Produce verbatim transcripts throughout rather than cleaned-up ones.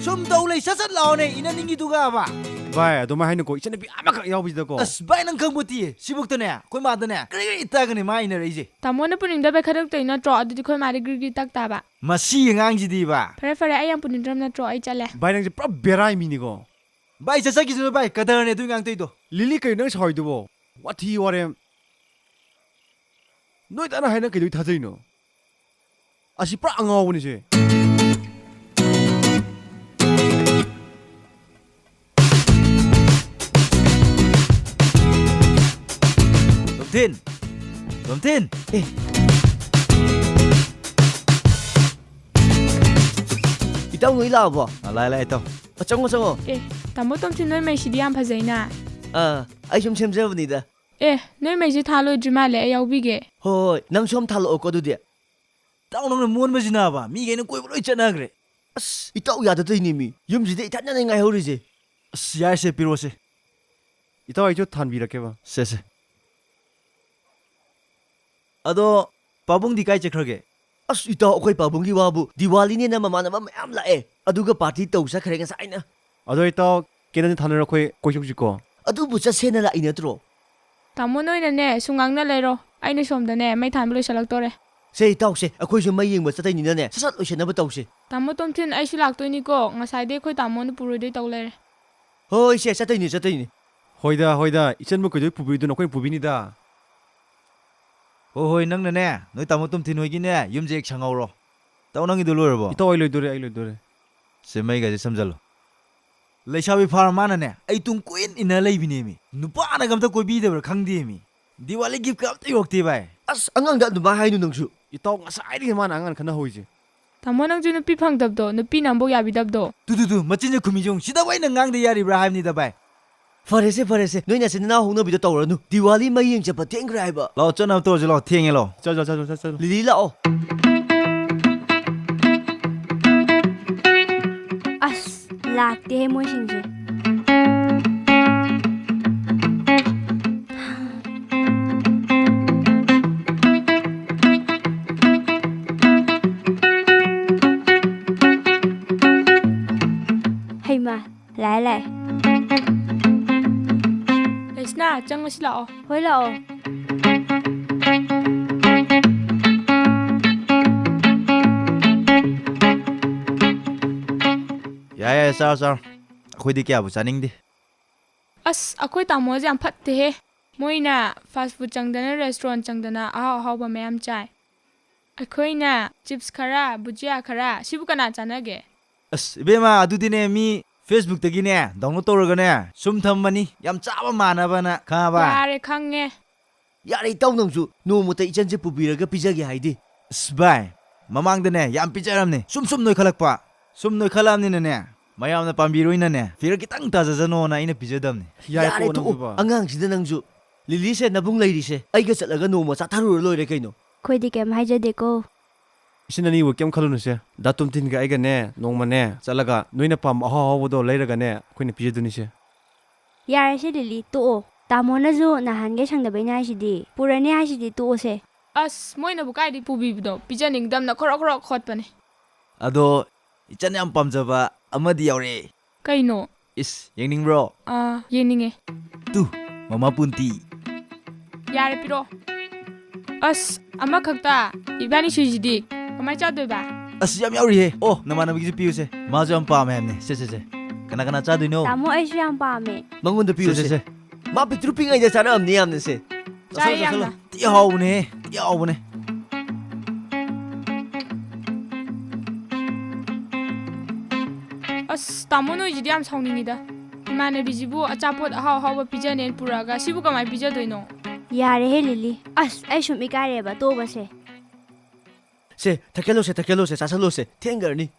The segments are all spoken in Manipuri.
ꯁꯨꯝ ꯇꯧ ꯂꯩ, ꯁꯠ ꯁꯠ ꯂꯥꯛꯑꯣꯅꯦ, ꯏꯅꯅꯤꯡꯉꯤꯗꯨꯒꯕ꯫ ꯚꯥꯏ, ꯑꯗꯨꯃꯥꯏ ꯍꯥꯏꯅꯨꯀꯣ, ꯏꯆꯟꯅꯨꯄꯤ ꯑꯃꯈꯛ ꯌꯥꯎꯕꯁꯤꯗꯀꯣ꯫ ꯑꯁ, ꯚꯥꯏ, ꯅꯪ ꯈꯪꯕꯣꯠꯇꯤꯌꯦ, ꯁꯤꯕꯨꯛꯇꯅꯦ, ꯑꯩꯈꯣꯏ ꯃꯥꯗꯅꯦ, ꯀꯔꯤ ꯀꯔꯤ ꯇꯥꯒꯅꯤ ꯃꯥ ꯏꯟꯅꯔꯛꯏꯁꯦ꯫ ꯇꯥꯃꯣꯅ ꯄꯨꯅꯤꯡꯗꯕꯩ ꯈꯗꯛꯇꯣꯏ ꯅꯠꯇ꯭ꯔꯣ? ꯑꯗꯨꯗꯤ ꯑꯩꯈꯣꯏ ꯃꯥꯗꯤ ꯒ꯭ꯔꯤ ꯒ꯭ꯔꯤ ꯇꯛ ꯇꯥꯕ꯫ ꯃꯁꯤ ꯑꯉꯥꯡꯁꯤꯗꯤꯕ꯫ ꯐꯔꯦ, ꯐꯔꯦ, ꯑꯩ ꯌꯥꯝ ꯄꯨꯅꯤꯡꯗ꯭ꯔꯕ ꯅꯠꯇ꯭ꯔꯣ? ꯑꯩ ꯆꯠꯂꯦ꯫ ꯚꯥꯏ, ꯅꯪꯁꯦ ꯄꯨꯔꯥ ꯕꯦꯔꯥꯏ ꯃꯤꯅꯤꯀꯣ꯫ ꯚꯥꯏ, ꯆꯠꯆꯈꯤꯁꯅꯨ ꯚꯥꯏ, ꯀꯗꯔꯅꯦ ꯑꯗꯨ ꯉꯥꯡꯇꯣꯏꯗꯣ꯫ ꯂꯤꯂꯤ, ꯀꯩꯅꯣ ꯅꯪ ꯁꯥꯎꯔꯤꯗꯨꯕꯣ? ꯋꯥꯊꯤ ꯋꯥꯔꯦꯝ꯫ ꯅꯣꯏ ꯇꯥꯅ ꯍꯥꯏꯅ ꯀꯩꯗꯧ ꯊꯥꯖꯩꯅꯣ? ꯑꯁꯤ ꯄꯨꯔꯥ ꯑꯉꯥꯎꯕꯅꯤꯁꯦ꯫ ꯇꯣꯝꯊꯤꯟ! ꯇꯣꯝꯊꯤꯟ! ꯑꯦ꯫ ꯏꯇꯥꯎ ꯅꯣꯏ ꯂꯥꯛꯑꯕꯣ? ꯑ, ꯂꯥꯛꯑꯦ, ꯂꯥꯛꯑꯦ, ꯏꯇꯥꯎ꯫ ꯑ, ꯆꯪꯉꯣ, ꯆꯪꯉꯣ꯫ ꯑꯦ, ꯇꯥꯃꯣ ꯇꯣꯝꯊꯤꯟ, ꯅꯣꯏ ꯃꯩꯁꯤꯗꯤ ꯌꯥꯝ ꯐꯖꯩꯅ꯫ ꯑꯥ, ꯑꯩ ꯁꯨꯝ ꯁꯦꯝꯖꯕꯅꯤꯗ꯫ ꯑꯦ, ꯅꯣꯏ ꯃꯩꯁꯦ ꯊꯥ ꯂꯣꯏꯗ꯭ꯔꯤ ꯃꯥꯜꯂꯦ, ꯑꯩ ꯌꯥꯎꯕꯤꯒꯦ꯫ ꯍꯣꯏ, ꯍꯣꯏ, ꯅꯪꯁꯨ ꯑꯝ ꯊꯥꯜꯂꯛꯑꯣꯀꯣ ꯑꯗꯨꯗꯤ꯫ ꯏꯇꯥꯎ, ꯅꯪꯅ ꯃꯣꯟꯕꯁꯤꯅꯕ, ꯃꯤꯈꯩꯅ ꯀꯣꯏꯕ ꯂꯣꯏ ꯆꯠꯅꯈ꯭ꯔꯦ꯫ ꯑꯁ, ꯏꯇꯥꯎ ꯌꯥꯗꯗꯣꯏꯅꯦꯃꯤ꯫ ꯌꯨꯝꯁꯤꯗ ꯏꯊꯟꯗꯅꯦ ꯉꯥꯏꯍꯧꯔꯤꯁꯦ꯫ ꯑꯁ, ꯌꯥꯔꯦꯁꯦ, ꯄꯤꯔꯛꯑꯣꯁꯦ꯫ ꯏꯇꯥꯎ, ꯑꯩꯁꯨ ꯊꯥꯟꯕꯤꯔꯛꯀꯦꯕ꯫ ꯁꯦ, ꯁꯦ꯫ ꯑꯗꯣ, ꯄꯥꯕꯨꯡꯗꯤ ꯀꯥꯏ ꯆꯠꯈ꯭ꯔꯒꯦ? ꯑꯁ, ꯏꯇꯥꯎ, ꯑꯩꯈꯣꯏ ꯄꯥꯕꯨꯡꯒꯤ ꯋꯥꯕꯨ, ꯗꯤꯋꯥꯂꯤꯅꯦꯅ ꯃꯃꯥꯟꯅꯕ ꯃꯌꯥꯝ ꯂꯥꯛꯑꯦ꯫ ꯑꯗꯨꯒ ꯄꯥꯔꯇꯤ ꯇꯧ ꯆꯠꯈ꯭ꯔꯦ ꯉꯁꯥꯏꯅ꯫ ꯑꯗꯣ, ꯏꯇꯥꯎ, ꯀꯦꯟꯗꯜ ꯊꯥꯟꯅꯔ ꯑꯩꯈꯣꯏ ꯀꯣꯏꯊꯣꯛꯁꯤꯀꯣ꯫ ꯑꯗꯨꯕꯨ ꯆꯠꯁꯦꯅ ꯂꯥꯛꯏ ꯅꯠꯇ꯭ꯔꯣ? ꯇꯥꯃꯣ, ꯅꯣꯏꯅꯅꯦ, ꯁꯨꯝ ꯉꯥꯡꯅ ꯂꯩꯔꯣ꯫ ꯑꯩꯅ ꯁꯣꯝꯗꯅꯦ, ꯃꯩ ꯊꯥꯟꯕ ꯂꯣꯏꯁꯤꯜꯂꯛꯇꯣꯔꯦ꯫ ꯁꯦ, ꯏꯇꯥꯎꯁꯦ, ꯑꯩꯈꯣꯏꯁꯨ ꯃꯩ ꯌꯦꯡꯕ ꯆꯠꯇꯣꯏꯅꯤꯅꯅꯦ, ꯁꯠ ꯁꯠ ꯂꯣꯏꯁꯤꯟꯅꯕ ꯇꯧꯁꯦ꯫ ꯇꯥꯃꯣ ꯇꯣꯝꯊꯤꯟ, ꯑꯩꯁꯨ ꯂꯥꯛꯇꯣꯏꯅꯤꯀꯣ꯫ ꯉꯁꯥꯏꯗꯩ ꯑꯩꯈꯣꯏ ꯇꯥꯃꯣꯅ ꯄꯨꯔꯣꯏꯗꯣꯏ ꯇꯧ ꯂꯩꯔꯦ꯫ ꯍꯣꯏ, ꯁꯦ, ꯆꯠꯇꯣꯏꯅꯤ, ꯆꯠꯇꯣꯏꯅꯤ꯫ ꯍꯣꯏꯗ, ꯍꯣꯏꯗ, ꯏꯆꯟꯕꯨ ꯀꯩꯗꯧ ꯄꯨꯕꯤꯗꯣꯏꯅꯣ? ꯑꯩꯈꯣꯏꯅ ꯄꯨꯕꯤꯅꯤꯗ꯫ ꯍꯣꯏ, ꯍꯣꯏ, ꯅꯪꯅꯅꯦ, ꯅꯣꯏ ꯇꯥꯃꯣ ꯇꯣꯝꯊꯤꯟ ꯍꯣꯏꯒꯤꯅꯦ, ꯌꯨꯝꯁꯦ ꯍꯦꯛ ꯁꯪꯍꯧꯔꯣ꯫ ꯇꯧ, ꯅꯪꯒꯤꯗꯣ ꯂꯣꯏꯔꯕꯣ? ꯏꯇꯥꯎ, ꯑꯩ ꯂꯣꯏꯗꯣꯔꯦ, ꯑꯩ ꯂꯣꯏꯗꯣꯔꯦ꯫ ꯁꯦ, ꯃꯩꯒꯁꯦ ꯁꯝꯖꯜꯂꯣ꯫ ꯂꯩꯁꯥꯕꯤ ꯐꯥꯔ ꯃꯥꯅꯅꯦ, ꯑꯩ ꯇꯨꯡ ꯀꯣꯏꯏꯟ ꯏꯟꯅ ꯂꯩꯕꯤꯅꯦꯃꯤ꯫ ꯅꯨꯄꯥꯅꯒ ꯑꯝꯇ ꯀꯣꯏꯕꯤꯗꯕ꯭ꯔꯥ ꯈꯪꯗꯦꯃꯤ꯫ ꯗꯤꯋꯥꯂꯤ gift ꯀ ꯑꯝꯇ ꯌꯧꯔꯛꯇꯦ, ꯚꯥꯏ꯫ ꯑꯁ, ꯑꯉꯥꯡꯗ ꯑꯗꯨꯃꯥꯏ ꯍꯥꯏꯅꯨ ꯅꯪꯁꯨ꯫ ꯏꯇꯥꯎ, ꯉꯁꯥꯏꯗꯒꯤ ꯃꯥꯅ ꯑꯉꯥꯡ ꯈꯟꯅ ꯍꯧꯔꯤꯁꯦ꯫ ꯇꯥꯃꯣ, ꯅꯪꯁꯨ ꯅꯨꯄꯤ ꯐꯪꯗꯕꯗꯣ, ꯅꯨꯄꯤꯅ ꯑꯃꯨꯛ ꯌꯥꯕꯤꯗꯕꯗꯣ꯫ ꯇꯨ, ꯇꯨ, ꯇꯨ, ꯃꯆꯤꯟꯁꯦ ꯈꯨꯝꯃꯤꯁꯦ ꯌꯦꯡꯉꯨ꯫ ꯁꯤꯗꯕꯨ ꯑꯩꯅ ꯉꯥꯡꯗ ꯌꯥꯔꯤꯕ꯭ꯔꯥ ꯍꯥꯏꯕꯅꯤꯗ, ꯚꯥꯏ꯫ ꯐꯔꯦꯁꯦ, ꯐꯔꯦꯁꯦ, ꯅꯣꯏ ꯅꯆꯤꯟ ꯅꯅꯥꯎ ꯍꯧꯅꯕꯤꯗꯣ ꯇꯧꯔꯅꯨ꯫ ꯗꯤꯋꯥꯂꯤ ꯃꯩ ꯌꯦꯡ ꯆꯠꯄ ꯊꯦꯡꯈ꯭ꯔꯦ ꯍꯥꯏꯕ꯫ ꯂꯥꯛꯑꯣ, ꯆꯠꯅꯕ ꯇꯧꯔꯁꯤ ꯂꯥꯛꯑꯣ, ꯊꯦꯡꯉꯦ ꯂꯥꯛꯑꯣ꯫ ꯆꯠꯂꯣ, ꯆꯠꯂꯣ, ꯆꯠꯂꯣ, ꯆꯠꯂꯣ꯫ ꯂꯤꯂꯤ ꯂꯥꯛꯑꯣ꯫ ꯑꯁ, ꯂꯥꯛꯇꯦꯍꯦ ꯃꯣꯏꯁꯤꯡꯁꯦ꯫ ꯍꯩꯃꯥ, ꯂꯥꯛꯑꯦ, ꯂꯥꯛꯑꯦ꯫ ꯂꯩꯁꯅꯥ, ꯆꯪꯉꯁꯤ ꯂꯥꯛꯑꯣ꯫ ꯍꯣꯏ, ꯂꯥꯛꯑꯣ꯫ ꯌꯥꯏ, ꯌꯥꯏ, ꯆꯥꯔꯣ, ꯆꯥꯔꯣ꯫ ꯑꯩꯈꯣꯏꯗꯤ ꯀꯌꯥꯕꯨ ꯆꯥꯅꯤꯡꯗꯦ꯫ ꯑꯁ, ꯑꯩꯈꯣꯏ ꯇꯥꯃꯣꯁꯦ ꯌꯥꯝ ꯐꯠꯇꯦꯍꯦ꯫ ꯃꯣꯏꯅ fast food ꯆꯪꯗꯅ, restaurant ꯆꯪꯗꯅ ꯑꯍꯥꯎ ꯑꯍꯥꯎꯕ ꯃꯌꯥꯝ ꯆꯥꯏ꯫ ꯑꯩꯈꯣꯏꯅ chips ꯈꯔ, ꯕꯨꯖꯤꯌꯥ ꯈꯔ, ꯁꯤꯕꯨ ꯀꯅꯥ ꯆꯥꯅꯒꯦ? ꯑꯁ, ꯏꯕꯦꯝꯃ, ꯑꯗꯨꯗꯤꯅꯦ, ꯃꯤ Facebook ꯇꯒꯤꯅꯦ, download ꯇꯧꯔꯒꯅꯦ, ꯁꯨꯝ ꯊꯝꯕꯅꯤ, ꯌꯥꯝ ꯆꯥꯕ ꯃꯥꯟꯅꯕꯅ, ꯈꯪꯉꯕ? ꯌꯥꯔꯦ, ꯈꯪꯉꯦ꯫ ꯌꯥꯔꯦ, ꯏꯇꯥꯎ, ꯅꯪꯁꯨ ꯅꯣꯡꯃꯇ ꯏꯆꯟꯁꯦ ꯄꯨꯕꯤꯔꯒ ꯄꯤꯖꯒꯦ ꯍꯥꯏꯗꯤ꯫ ꯑꯁ, ꯚꯥꯏ, ꯃꯃꯥꯡꯗꯅꯦ, ꯌꯥꯝ ꯄꯤꯖꯔꯝꯅꯦ, ꯁꯨꯝ ꯁꯨꯝ ꯅꯣꯏꯈꯠꯂꯛꯄ꯫ ꯁꯨꯝ ꯅꯣꯏꯈꯠꯂꯛꯑꯕꯅꯤꯅꯅꯦ, ꯃꯌꯥꯝꯅ ꯄꯥꯝꯕꯤꯔꯣꯏꯅꯅꯦ, figure ꯈꯤꯇꯪ ꯇꯥꯖꯖꯅꯣꯅ ꯑꯩꯅ ꯄꯤꯖꯗꯕꯅꯤ꯫ ꯌꯥꯔꯦ, ꯌꯥꯔꯦ, ꯇꯣꯛꯑꯣ ꯇꯣꯛꯑꯣ, ꯅꯪꯁꯨꯕ꯫ ꯑꯉꯥꯡꯁꯤꯗ ꯅꯪꯁꯨ꯫ ꯂꯤꯂꯤꯁꯦ ꯅꯕꯨꯡ ꯂꯩꯔꯤꯁꯦ, ꯑꯩꯒ ꯆꯠꯂꯒ ꯅꯣꯡꯃ ꯆꯥꯊꯔꯨꯔ ꯂꯣꯏꯔꯦ ꯀꯩꯅꯣ꯫ ꯑꯩꯈꯣꯏꯗꯤ ꯀꯩꯝ ꯍꯥꯏꯖꯗꯦꯀꯣ꯫ ꯏꯆꯤꯟ ꯑꯅꯤꯕꯨ ꯀꯩꯝ ꯈꯜꯂꯨꯅꯨꯁꯦ꯫ ꯗꯥ ꯇꯣꯝꯊꯤꯟꯒ ꯑꯩꯒꯅꯦ, ꯅꯣꯡꯃꯅꯦ ꯆꯠꯂꯒ ꯅꯣꯏꯅ ꯄꯥꯝꯕ ꯑꯍꯥꯎ ꯑꯍꯥꯎꯕꯗꯣ ꯂꯩꯔꯒꯅꯦ, ꯑꯩꯈꯣꯏꯅ ꯄꯤꯖꯗꯣꯏꯅꯤꯁꯦ꯫ ꯌꯥꯔꯦꯁꯦ ꯂꯤꯂꯤ, ꯇꯣꯛꯑꯣ꯫ ꯇꯥꯃꯣꯅꯁꯨ ꯅꯍꯥꯟꯒꯩ ꯁꯪꯗꯕꯩꯅꯦ ꯍꯥꯏꯁꯤꯗꯤ, ꯄꯨꯔꯅꯤ ꯍꯥꯏꯁꯤꯗꯤ ꯇꯣꯛꯑꯣꯁꯦ꯫ ꯑꯁ, ꯃꯣꯏꯅꯕꯨ ꯀꯥꯏꯗꯩ ꯄꯨꯕꯤꯕꯗꯣ? ꯄꯤꯖꯅꯤꯡꯗꯕꯅ ꯈ꯭ꯔꯣꯛ ꯈ꯭ꯔꯣꯛ ꯈꯣꯠꯄꯅꯦ꯫ ꯑꯗꯣ, ꯏꯆꯟ ꯌꯥꯝ ꯄꯥꯝꯖꯕ ꯑꯃꯗꯤ ꯌꯥꯎꯔꯛꯑꯦ꯫ ꯀꯩꯅꯣ? ꯏꯁ, ꯌꯦꯡꯅꯤꯡꯕ꯭ꯔꯣ? ꯑꯥ, ꯌꯦꯡꯅꯤꯡꯉꯦ꯫ ꯇꯨ, ꯃꯃꯥ ꯄꯨꯟꯇꯤ꯫ ꯌꯥꯔꯦ, ꯄꯤꯔꯛꯑꯣ꯫ ꯑꯁ, ꯑꯃꯈꯛꯇ? ꯏꯕꯥꯅꯤ ꯁꯨꯏꯁꯤꯗꯤ ꯀꯃꯥꯏ ꯆꯥꯗꯣꯏꯕ? ꯑꯁ, ꯌꯥꯝ ꯌꯥꯎꯔꯤꯍꯦ꯫ ꯑꯣ, ꯅꯃꯥꯟꯅꯕꯤꯒꯤꯁꯨ ꯄꯤꯌꯨꯁꯦ꯫ ꯃꯥꯁꯨ ꯌꯥꯝ ꯄꯥꯝꯃꯦ ꯍꯥꯏꯕꯅꯦ꯫ ꯁꯦ, ꯁꯦ, ꯁꯦ꯫ ꯀꯅꯥ ꯀꯅꯥ ꯆꯥꯗꯣꯏꯅꯣ? ꯇꯥꯃꯣ, ꯑꯩꯁꯨ ꯌꯥꯝ ꯄꯥꯝꯃꯦ꯫ ꯃꯉꯣꯟꯗ ꯁꯦ, ꯁꯦ, ꯄꯤꯌꯨꯁꯦ꯫ ꯁꯦ꯫ ꯃꯥ ꯄꯤꯛꯇ꯭ꯔꯨ ꯄꯤꯛꯉꯩꯗ ꯆꯥꯔꯛꯑꯝꯅꯦ ꯌꯥꯝꯅ ꯁꯦ꯫ ꯆꯥꯏ ꯆꯥꯁꯜꯂꯣ, ꯆꯥꯁꯜꯂꯣ꯫ ꯌꯥꯝꯅ꯫ ꯊꯤ ꯍꯥꯎꯕꯅꯦꯍꯦ꯫ ꯌꯥꯎꯕꯅꯦ꯫ ꯑꯁ, ꯇꯥꯃꯣ ꯅꯣꯏꯁꯤꯗꯤ ꯌꯥꯝ ꯁꯥꯎꯅꯤꯡꯉꯤꯗ꯫ ꯏꯃꯥꯟꯅꯕꯤꯁꯤꯕꯨ ꯑꯆꯥꯄꯣꯠ ꯑꯍꯥꯎ ꯑꯍꯥꯎꯕ ꯄꯤꯖꯅꯦꯅ ꯄꯨꯔꯛꯑꯒ ꯁꯤꯕꯨ ꯀꯃꯥꯏꯅ ꯄꯤꯖꯗꯣꯏꯅꯣ? ꯌꯥꯔꯦꯍꯦ ꯂꯤꯂꯤ, ꯑꯁ, ꯑꯩ ꯁꯨꯝ ꯏꯀꯥꯏꯔꯦꯕ, ꯇꯣꯛꯑꯁꯦ꯫ ꯁꯦ, ꯊꯛꯆꯜꯂꯣꯁꯦ, ꯊꯛꯆꯜꯂꯣꯁꯦ, ꯆꯥꯁꯜꯂꯣꯁꯦ, ꯊꯦꯡꯈ꯭ꯔꯅꯤ꯫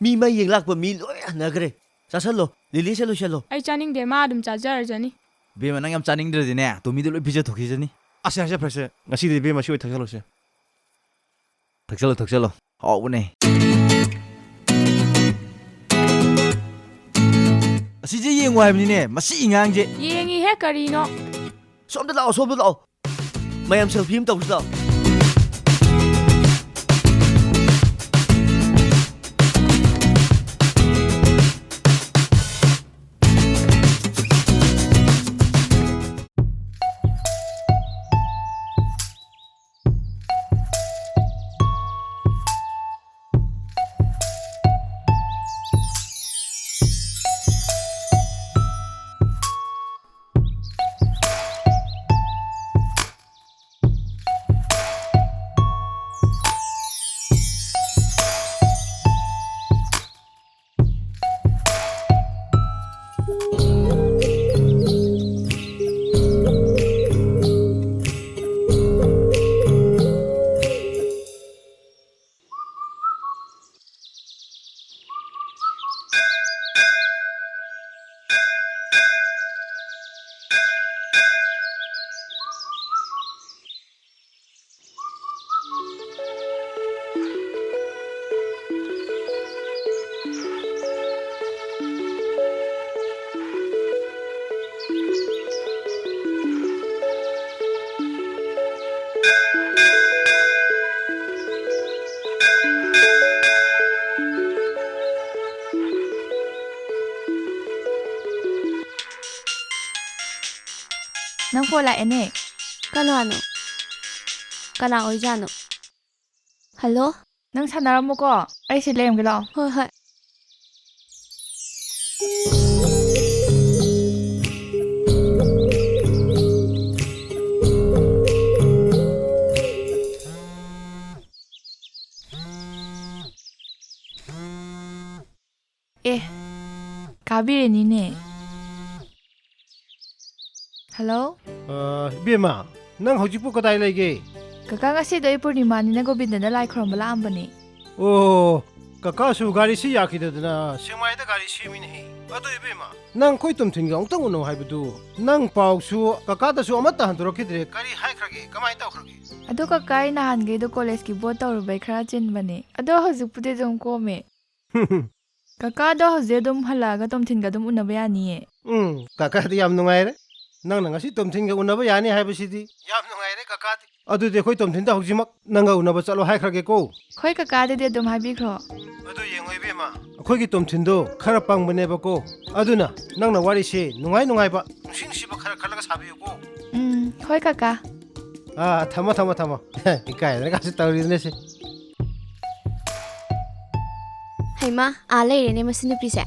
ꯃꯤ ꯃꯩ ꯌꯦꯡ ꯂꯥꯛꯄ ꯃꯤ ꯂꯣꯏ ꯍꯟꯅꯈ꯭ꯔꯦ꯫ ꯆꯥꯁꯜꯂꯣ, ꯂꯤꯂꯤꯁꯦ ꯂꯣꯏꯁꯜꯂꯣ꯫ ꯑꯩ ꯆꯥꯅꯤꯡꯗꯦ, ꯃꯥ ꯑꯗꯨꯝ ꯆꯥꯖꯔꯖꯅꯤ꯫ ꯕꯦꯝꯃ, ꯅꯪ ꯌꯥꯝ ꯆꯥꯅꯤꯡꯗ꯭ꯔꯗꯤꯅꯦ, ꯇꯣꯃꯤꯗꯣ ꯂꯣꯏ ꯄꯤꯖꯊꯣꯛꯈꯤꯖꯅꯤ꯫ ꯑꯁ, ꯌꯥꯔꯦꯁꯦ, ꯐꯔꯦꯁꯦ, ꯉꯁꯤꯗꯤ ꯕꯦꯝꯃ ꯁꯤ ꯑꯣꯏ ꯊꯛꯆꯜꯂꯣꯁꯦ꯫ ꯊꯛꯆꯜꯂꯣ, ꯊꯛꯆꯜꯂꯣ, ꯍꯥꯎꯕꯅꯦ꯫ ꯑꯁꯤꯁꯦ ꯌꯦꯡꯉꯨ ꯍꯥꯏꯕꯅꯤꯅꯦ, ꯃꯁꯤ ꯑꯉꯥꯡꯁꯦ꯫ ꯌꯦꯡꯉꯤꯍꯦ, ꯀꯔꯤꯅꯣ? ꯁꯣꯝꯗ ꯂꯥꯛꯑꯣ, ꯁꯣꯝꯗ ꯂꯥꯛꯑꯣ꯫ ꯃꯌꯥꯝ ꯁꯦꯜꯐꯤ ꯑꯃ ꯇꯧꯁꯤ ꯂꯥꯛꯑꯣ꯫ ꯅꯪ ꯐꯣꯟ ꯂꯥꯛꯑꯦꯅꯦ꯫ ꯀꯅꯥꯅꯣ? ꯀꯅꯥ ꯑꯣꯏꯖꯥꯠꯅꯣ? ꯍꯜꯂꯣ? ꯅꯪ ꯁꯥꯟꯅꯔꯝꯃꯨꯀꯣ, ꯑꯩ ꯁꯤ ꯂꯩꯔꯝꯒꯦ, ꯂꯥꯛꯑꯣ꯫ ꯍꯣꯏ, ꯍꯣꯏ꯫ ꯇꯥꯕꯤꯔꯤꯅꯤꯅꯦ꯫ ꯍꯜꯂꯣ? ꯑ, ꯏꯕꯦꯝꯃ, ꯅꯪ ꯍꯧꯖꯤꯛꯄꯨ ꯀꯗꯥꯏ ꯂꯩꯒꯦ? ꯀꯀꯥ, ꯉꯁꯤꯗꯣ ꯑꯩ ꯄꯨꯔꯅꯤꯃꯥꯅꯤꯅ ꯒꯣꯕꯤꯟꯗꯗ ꯂꯥꯏ ꯈꯨꯔꯨꯝꯕ ꯂꯥꯛꯑꯝꯕꯅꯦ꯫ ꯑꯣ, ꯀꯀꯥꯁꯨ ꯒꯥꯔꯤꯁꯤ ꯌꯥꯈꯤꯗꯗꯅ ꯁꯦꯛꯃꯥꯏꯗ ꯒꯥꯔꯤ ꯁꯦꯝꯃꯤꯅꯦꯍꯦ꯫ ꯑꯗꯨ ꯏꯕꯦꯝꯃ, ꯅꯪ ꯑꯩꯈꯣꯏ ꯇꯣꯝꯊꯤꯟꯒ ꯑꯃꯨꯛꯇꯪ ꯎꯅꯧ ꯍꯥꯏꯕꯗꯨ, ꯅꯪ ꯄꯥꯎꯁꯨ ꯀꯀꯥꯗꯁꯨ ꯑꯃꯠꯇ ꯍꯟꯗꯣꯔꯛꯈꯤꯗ꯭ꯔꯦ꯫ ꯀꯔꯤ ꯍꯥꯏꯈ꯭ꯔꯒꯦ? ꯀꯃꯥꯏꯅ ꯇꯧꯈ꯭ꯔꯒꯦ? ꯑꯗꯣ ꯀꯀꯥ, ꯑꯩ ꯅꯍꯥꯟꯈꯩꯗꯣ ꯀꯣꯂꯦꯖꯀꯤ ꯕꯣꯠ ꯇꯧꯔꯨꯕꯩ ꯈꯔ ꯆꯤꯟꯕꯅꯦ꯫ ꯑꯗꯣ ꯍꯧꯖꯤꯛꯄꯨꯗꯤ ꯑꯗꯨꯝ ꯀꯣꯝꯃꯦ꯫ ꯀꯀꯥꯗꯣ ꯍꯧꯖꯤꯛ ꯑꯗꯨꯝ ꯍꯜꯂꯛꯑꯒ ꯇꯣꯝꯊꯤꯟꯒ ꯑꯗꯨꯝ ꯎꯅꯕ ꯌꯥꯅꯤꯌꯦ꯫ ꯎꯝ, ꯀꯀꯥꯗꯤ ꯌꯥꯝ ꯅꯨꯡꯉꯥꯏꯔꯦ꯫ ꯅꯪꯅ ꯉꯁꯤ ꯇꯣꯝꯊꯤꯟꯒ ꯎꯅꯕ ꯌꯥꯅꯤ ꯍꯥꯏꯕꯁꯤꯗꯤ ꯌꯥꯝ ꯅꯨꯡꯉꯥꯏꯔꯦ, ꯀꯀꯥꯗꯤ꯫ ꯑꯗꯨꯗꯤ ꯑꯩꯈꯣꯏ ꯇꯣꯝꯊꯤꯟꯗ ꯍꯧꯖꯤꯛꯃꯛ ꯅꯪꯒ ꯎꯅꯕ ꯆꯠꯂꯣ ꯍꯥꯏꯈ꯭ꯔꯒꯦꯀꯣ꯫ ꯍꯣꯏ ꯀꯀꯥ, ꯑꯗꯨꯗꯤ ꯑꯗꯨꯝ ꯍꯥꯏꯕꯤꯈ꯭ꯔꯣ꯫ ꯑꯗꯨ ꯌꯦꯡꯉꯣ ꯏꯕꯦꯝꯃ, ꯑꯩꯈꯣꯏꯒꯤ ꯇꯣꯝꯊꯤꯟꯗꯣ ꯈꯔ ꯄꯪꯕꯅꯦꯕꯀꯣ꯫ ꯑꯗꯨꯅ ꯅꯪꯅ ꯋꯥꯔꯤꯁꯦ ꯅꯨꯡꯉꯥꯏ ꯅꯨꯡꯉꯥꯏꯕ, ꯅꯨꯡꯁꯤ ꯅꯨꯡꯁꯤꯕ ꯈꯔ ꯈꯜꯂꯒ ꯁꯥꯕꯤꯌꯨꯀꯣ꯫ ꯎꯝ, ꯍꯣꯏ ꯀꯀꯥ꯫ ꯑꯥ, ꯊꯝꯃꯣ, ꯊꯝꯃꯣ, ꯊꯝꯃꯣ꯫ ꯏꯀꯥꯏꯗꯅ ꯀꯥꯁꯨ ꯇꯧꯔꯤꯗꯅ ꯁꯤ꯫ ꯍꯩꯃꯥ, ꯑꯥ ꯂꯩꯔꯦꯅꯦ ꯃꯁꯤ ꯅꯨꯄꯤꯁꯦ꯫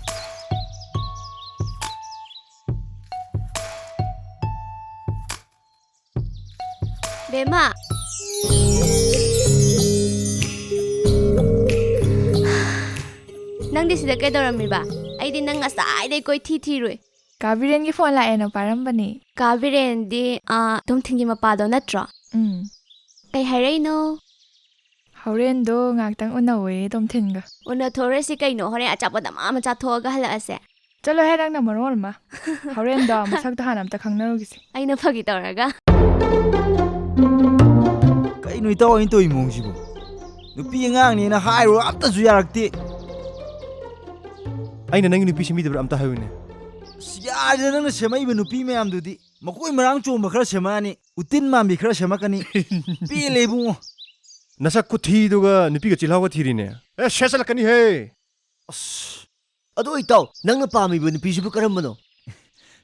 ꯕꯦꯝꯃ꯫ ꯅꯪꯗꯤ ꯁꯤꯗ ꯀꯩꯗꯧꯔꯝꯃꯤꯕ? ꯑꯩꯗꯤ ꯅꯪ ꯉꯁꯥꯏꯗꯩ ꯀꯣꯏꯊꯤ ꯊꯤꯔꯨꯏ꯫ ꯀꯥ ꯕꯤꯔꯦꯟꯒꯤ ꯐꯣꯟ ꯂꯥꯛꯑꯦꯅ ꯄꯥꯏꯔꯝꯕꯅꯦ꯫ ꯀꯥ ꯕꯤꯔꯦꯟꯗꯤ, ꯑꯥ, ꯇꯣꯝꯊꯤꯟꯒꯤ ꯃꯄꯥꯗꯣ ꯅꯠꯇ꯭ꯔꯣ? ꯎꯝ꯫ ꯀꯩ ꯍꯥꯏꯔꯛꯏꯅꯣ? ꯍꯣꯔꯦꯟꯗꯣ ꯉꯥꯛꯇꯪ ꯎꯅꯧꯋꯦ ꯇꯣꯝꯊꯤꯟꯒ꯫ ꯎꯅꯊꯣꯛꯎꯔꯁꯤ ꯀꯩꯅꯣ, ꯍꯣꯔꯦꯟ ꯑꯆꯥꯄꯣꯠ ꯑꯃ ꯑꯃ ꯆꯥꯊꯣꯛꯑꯒ ꯍꯜꯂꯛꯑꯁꯦ꯫ ꯆꯠꯂꯣꯍꯦ, ꯅꯪꯅ ꯃꯔꯣꯜ ꯑꯃ꯫ ꯍꯣꯔꯦꯟꯗꯣ ꯃꯁꯛꯇꯣ ꯍꯥꯟꯅ ꯑꯝꯇ ꯈꯪꯅꯔꯨꯈꯤꯁꯦ꯫ ꯑꯩꯅ ꯐꯥꯒꯤ ꯇꯧꯔꯒ꯫ ꯀꯩꯅꯣ ꯏꯇꯥꯎ ꯑꯩꯅ ꯇꯧꯔꯤ ꯃꯑꯣꯡꯁꯤꯕꯨ? ꯅꯨꯄꯤ ꯑꯉꯥꯡꯅꯦꯅ ꯍꯥꯏꯔꯨꯔ ꯑꯝꯇꯁꯨ ꯌꯥꯔꯛꯇꯦ꯫ ꯑꯩꯅ ꯅꯪꯒꯤ ꯅꯨꯄꯤ ꯁꯦꯝꯕꯤꯗꯕ꯭ꯔꯥ ꯑꯝꯇ ꯍꯥꯏꯌꯨꯅꯦ꯫ ꯑꯁ, ꯌꯥꯔꯦꯗ, ꯅꯪꯅ ꯁꯦꯝꯃꯛꯏꯕ ꯅꯨꯄꯤ ꯃꯌꯥꯝꯗꯨꯗꯤ꯫ ꯃꯀꯣꯏ ꯃꯔꯥꯡ ꯆꯣꯝꯕ ꯈꯔ ꯁꯦꯝꯃꯛꯑꯅꯤ, ꯎꯇꯤꯟ ꯃꯥꯟꯕꯤ ꯈꯔ ꯁꯦꯝꯃꯛꯀꯅꯤ꯫ ꯄꯦꯜꯂꯦ ꯏꯕꯨꯡꯉꯣ꯫ ꯅꯁꯛ ꯈꯨꯊꯤꯗꯨꯒ ꯅꯨꯄꯤꯒ ꯆꯤꯜꯍꯥꯎꯒ ꯊꯤꯔꯤꯅꯦ꯫ ꯑꯦ, ꯁꯦꯠꯆꯜꯂꯛꯀꯅꯤꯍꯦ꯫ ꯑꯁ, ꯑꯗꯣ ꯏꯇꯥꯎ, ꯅꯪꯅ ꯄꯥꯝꯃꯤꯕ ꯅꯨꯄꯤꯁꯤꯕꯨ ꯀꯔꯝꯕꯅꯣ?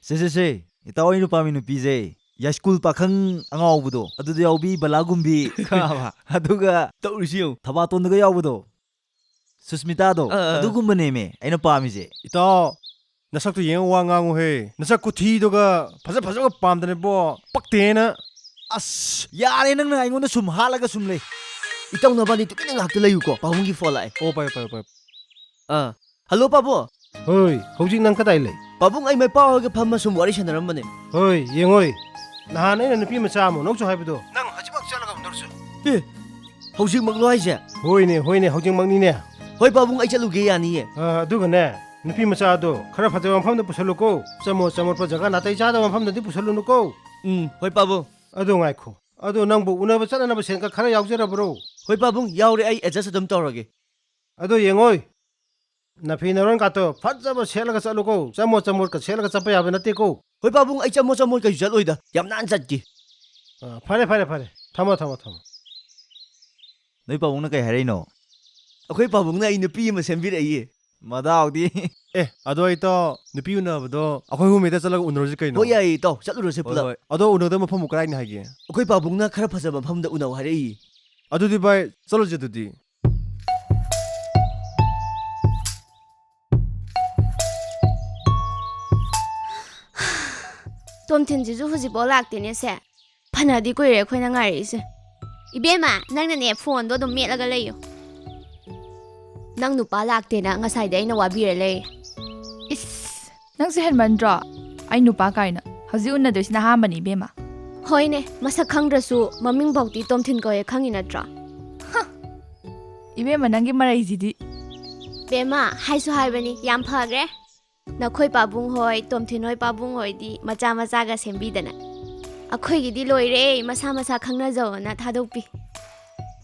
ꯁꯦ, ꯁꯦ, ꯁꯦ, ꯏꯇꯥꯎ ꯑꯩꯅ ꯄꯥꯝꯃꯤ ꯅꯨꯄꯤꯁꯦ ꯌꯥꯏꯁ꯭ꯀꯨꯜ ꯄꯥꯈꯪ ꯑꯉꯥꯎꯕꯗꯣ, ꯑꯗꯨꯗ ꯌꯥꯎꯕꯤ ꯕꯂꯥꯒꯨꯝꯕꯤ, ꯈꯪꯉꯕ? ꯑꯗꯨꯒ ꯇꯧꯔꯤꯁꯤ ꯌꯦꯡꯉꯨ, ꯊꯕꯥꯇꯣꯟꯗꯒ ꯌꯥꯎꯕꯗꯣ, ꯁꯨꯁꯃꯤꯇꯥꯗꯣ, ꯑꯥ, ꯑꯥ꯫ ꯑꯗꯨꯒꯨꯝꯕꯅꯦꯃꯦ ꯑꯩꯅ ꯄꯥꯝꯃꯤꯁꯦ꯫ ꯏꯇꯥꯎ, ꯅꯁꯛꯇꯨ ꯌꯦꯡꯉ ꯋꯥ ꯉꯥꯡꯉꯨꯍꯦ꯫ ꯅꯁꯛ ꯈꯨꯊꯤꯗꯨꯒ ꯐꯖ ꯐꯖꯕ ꯄꯥꯝꯗꯅꯦꯕꯣ꯫ ꯄꯛꯇꯦꯅ꯫ ꯑꯁ, ꯌꯥꯔꯦ, ꯅꯪꯅ ꯑꯩꯉꯣꯟꯗ ꯁꯨꯝ ꯍꯥꯠꯂꯒ ꯁꯨꯝ ꯂꯩ꯫ ꯏꯇꯥꯎ ꯅꯕꯥꯅꯤ ꯇꯨꯃꯤꯟꯅ ꯉꯥꯏꯍꯥꯛꯇ ꯂꯩꯌꯨꯀꯣ, ꯄꯥꯕꯨꯡꯒꯤ ꯐꯣꯟ ꯂꯥꯛꯑꯦ꯫ ꯑꯣ, ꯄꯥꯏꯌꯨ, ꯄꯥꯏꯌꯨ, ꯄꯥꯏꯌꯨ꯫ ꯑꯥ, ꯍꯜꯂꯣ ꯄꯥꯕꯨꯡ꯫ ꯍꯣꯏ, ꯍꯧꯖꯤꯛ ꯅꯪ ꯀꯗꯥꯏ ꯂꯩ? ꯄꯥꯕꯨꯡ, ꯑꯩ ꯃꯩꯄꯥ ꯍꯣꯏꯒ ꯐꯝꯃ ꯁꯨꯝ ꯋꯥꯔꯤ ꯁꯥꯟꯅꯔꯝꯕꯅꯦ꯫ ꯍꯣꯏ, ꯌꯦꯡꯉꯣꯏ꯫ ꯅꯍꯥꯟ ꯑꯩꯅ ꯅꯨꯄꯤ ꯃꯆꯥ ꯑꯃ ꯎꯅꯧꯁꯨ ꯍꯥꯏꯕꯗꯣ, ꯅꯪ ꯍꯧꯖꯤꯛꯃꯛ ꯆꯠꯂꯒ ꯎꯅꯔꯨꯁꯨ꯫ ꯑꯦ, ꯍꯧꯖꯤꯛꯃꯛꯂꯣ ꯍꯥꯏꯁꯦ? ꯍꯣꯏꯅꯦ, ꯍꯣꯏꯅꯦ, ꯍꯧꯖꯤꯛꯃꯛꯅꯤꯅꯦ꯫ ꯍꯣꯏ ꯄꯥꯕꯨꯡ, ꯑꯩ ꯆꯠꯂꯨꯒꯦ, ꯌꯥꯅꯤꯌꯦ꯫ ꯑ, ꯑꯗꯨꯒꯅꯦ, ꯅꯨꯄꯤ ꯃꯆꯥꯗꯣ ꯈꯔ ꯐꯖꯕ ꯃꯐꯝꯗ ꯄꯨꯁꯜꯂꯨꯀꯣ꯫ ꯆꯃꯣꯠ ꯆꯃꯣꯠꯄ ꯖꯒꯥ, ꯅꯥꯇꯩ ꯆꯥꯗꯕ ꯃꯐꯝꯗꯗꯤ ꯄꯨꯁꯜꯂꯨꯅꯨꯀꯣ꯫ ꯎꯝ, ꯍꯣꯏ ꯄꯥꯕꯨꯡ꯫ ꯑꯗꯣ ꯉꯥꯏꯈꯣ, ꯑꯗꯣ ꯅꯪꯕꯨ ꯎꯅꯕ ꯆꯠꯅꯅꯕ ꯁꯦꯟꯒ ꯈꯔ ꯌꯥꯎꯖꯔꯕ꯭ꯔꯣ? ꯍꯣꯏ ꯄꯥꯕꯨꯡ, ꯌꯥꯎꯔꯦ, ꯑꯩ adjust ꯑꯗꯨꯝ ꯇꯧꯔꯒꯦ꯫ ꯑꯗꯣ ꯌꯦꯡꯉꯣꯏ, ꯅꯐꯤ ꯅꯔꯣꯟꯒꯥꯇꯣ ꯐꯖꯕ ꯁꯦꯠꯂꯒ ꯆꯠꯂꯨꯀꯣ꯫ ꯆꯃꯣꯠ ꯆꯃꯣꯠꯀ ꯁꯦꯠꯂꯒ ꯆꯠꯄ ꯌꯥꯕ ꯅꯠꯇꯦꯀꯣ꯫ ꯍꯣꯏ ꯄꯥꯕꯨꯡ, ꯑꯩ ꯆꯃꯣꯠ ꯆꯃꯣꯠ ꯀꯩꯁꯨ ꯆꯠꯂꯣꯏꯗ, ꯌꯥꯝ ꯅꯥꯟꯅ ꯆꯠꯀꯦ꯫ ꯑ, ꯐꯔꯦ, ꯐꯔꯦ, ꯐꯔꯦ, ꯊꯝꯃꯣ, ꯊꯝꯃꯣ, ꯊꯝꯃꯣ꯫ ꯅꯣꯏ ꯄꯥꯕꯨꯡꯅ ꯀꯩ ꯍꯥꯏꯔꯛꯏꯅꯣ? ꯑꯩꯈꯣꯏ ꯄꯥꯕꯨꯡꯅ ꯑꯩ ꯅꯨꯄꯤ ꯑꯃ ꯁꯦꯝꯕꯤꯔꯛꯏꯌꯦ꯫ ꯃꯗꯥꯎꯗꯤ꯫ ꯑꯦ, ꯑꯗꯣ ꯏꯇꯥꯎ, ꯅꯨꯄꯤ ꯎꯅꯕꯗꯣ ꯑꯩꯈꯣꯏ ꯑꯍꯨꯝ ꯍꯦꯛꯇ ꯆꯠꯂꯒ ꯎꯅꯔꯨꯁꯤ ꯀꯩꯅꯣ? ꯍꯣꯏ, ꯌꯥꯏꯌꯦ ꯏꯇꯥꯎ, ꯆꯠꯂꯨꯔꯁꯦ ꯍꯣꯏ, ꯄꯨꯂꯞ꯫ ꯍꯣꯏ꯫ ꯑꯗꯣ ꯎꯅꯒꯗꯕ ꯃꯐꯝꯕꯨ ꯀꯗꯥꯏꯅꯤ ꯍꯥꯏꯒꯦ? ꯑꯩꯈꯣꯏ ꯄꯥꯕꯨꯡꯅ ꯈꯔ ꯐꯖꯕ ꯃꯐꯝꯗ ꯎꯅꯧ ꯍꯥꯏꯔꯛꯏꯌꯦ꯫ ꯑꯗꯨꯗꯤ ꯚꯥꯏ, ꯆꯠꯂꯨꯁꯦ ꯑꯗꯨꯗꯤ꯫ ꯇꯣꯝꯊꯤꯟꯁꯤꯁꯨ ꯍꯧꯖꯤꯛꯐꯥꯎ ꯂꯥꯛꯇꯦꯅꯦ ꯁꯦ꯫ ꯐꯅꯗꯤ ꯀꯨꯏꯔꯦ ꯑꯩꯈꯣꯏꯅ ꯉꯥꯏꯔꯛꯏꯁꯦ꯫ ꯏꯕꯦꯝꯃ, ꯅꯪꯅꯅꯦ ꯐꯣꯟꯗꯣ ꯑꯗꯨꯝ ꯃꯦꯠꯂꯒ ꯂꯩꯌꯨ꯫ ꯅꯪ ꯅꯨꯄꯥ ꯂꯥꯛꯇꯦꯅ ꯉꯁꯥꯏꯗꯩ ꯑꯩꯅ ꯋꯥꯕꯤꯔ ꯂꯩꯔꯦ꯫ ꯏꯁ, ꯅꯪꯁꯨ ꯍꯦꯟꯃꯟꯗ꯭ꯔꯣ? ꯑꯩ ꯅꯨꯄꯥ ꯀꯥꯏꯅ꯫ ꯍꯧꯖꯤꯛ ꯎꯅꯗꯣꯏꯁꯤꯅ ꯑꯍꯥꯟꯕꯅꯤ, ꯏꯕꯦꯝꯃ꯫ ꯍꯣꯏꯅꯦ, ꯃꯁꯛ ꯈꯪꯗ꯭ꯔꯁꯨ ꯃꯃꯤꯡꯐꯥꯎꯗꯤ ꯇꯣꯝꯊꯤꯟ ꯀꯧꯋꯦ, ꯈꯪꯉꯤ ꯅꯠꯇ꯭ꯔꯣ? ꯍ! ꯏꯕꯦꯝꯃ, ꯅꯪꯒꯤ ꯃꯔꯩꯁꯤꯗꯤ꯫ ꯕꯦꯝꯃ, ꯍꯥꯏꯁꯨ ꯍꯥꯏꯕꯅꯤ, ꯌꯥꯝ ꯐꯈ꯭ꯔꯦ꯫ ꯅꯈꯣꯏ ꯄꯥꯕꯨꯡ ꯍꯣꯏ, ꯇꯣꯝꯊꯤꯟ ꯍꯣꯏ ꯄꯥꯕꯨꯡ ꯍꯣꯏꯗꯤ ꯃꯆꯥ ꯃꯆꯥꯒ ꯁꯦꯝꯕꯤꯗꯅ꯫ ꯑꯩꯈꯣꯏꯒꯤꯗꯤ ꯂꯣꯏꯔꯦ, ꯃꯁꯥ ꯃꯁꯥ ꯈꯪꯅꯖꯧꯅ ꯊꯥꯗꯣꯛꯄꯤ꯫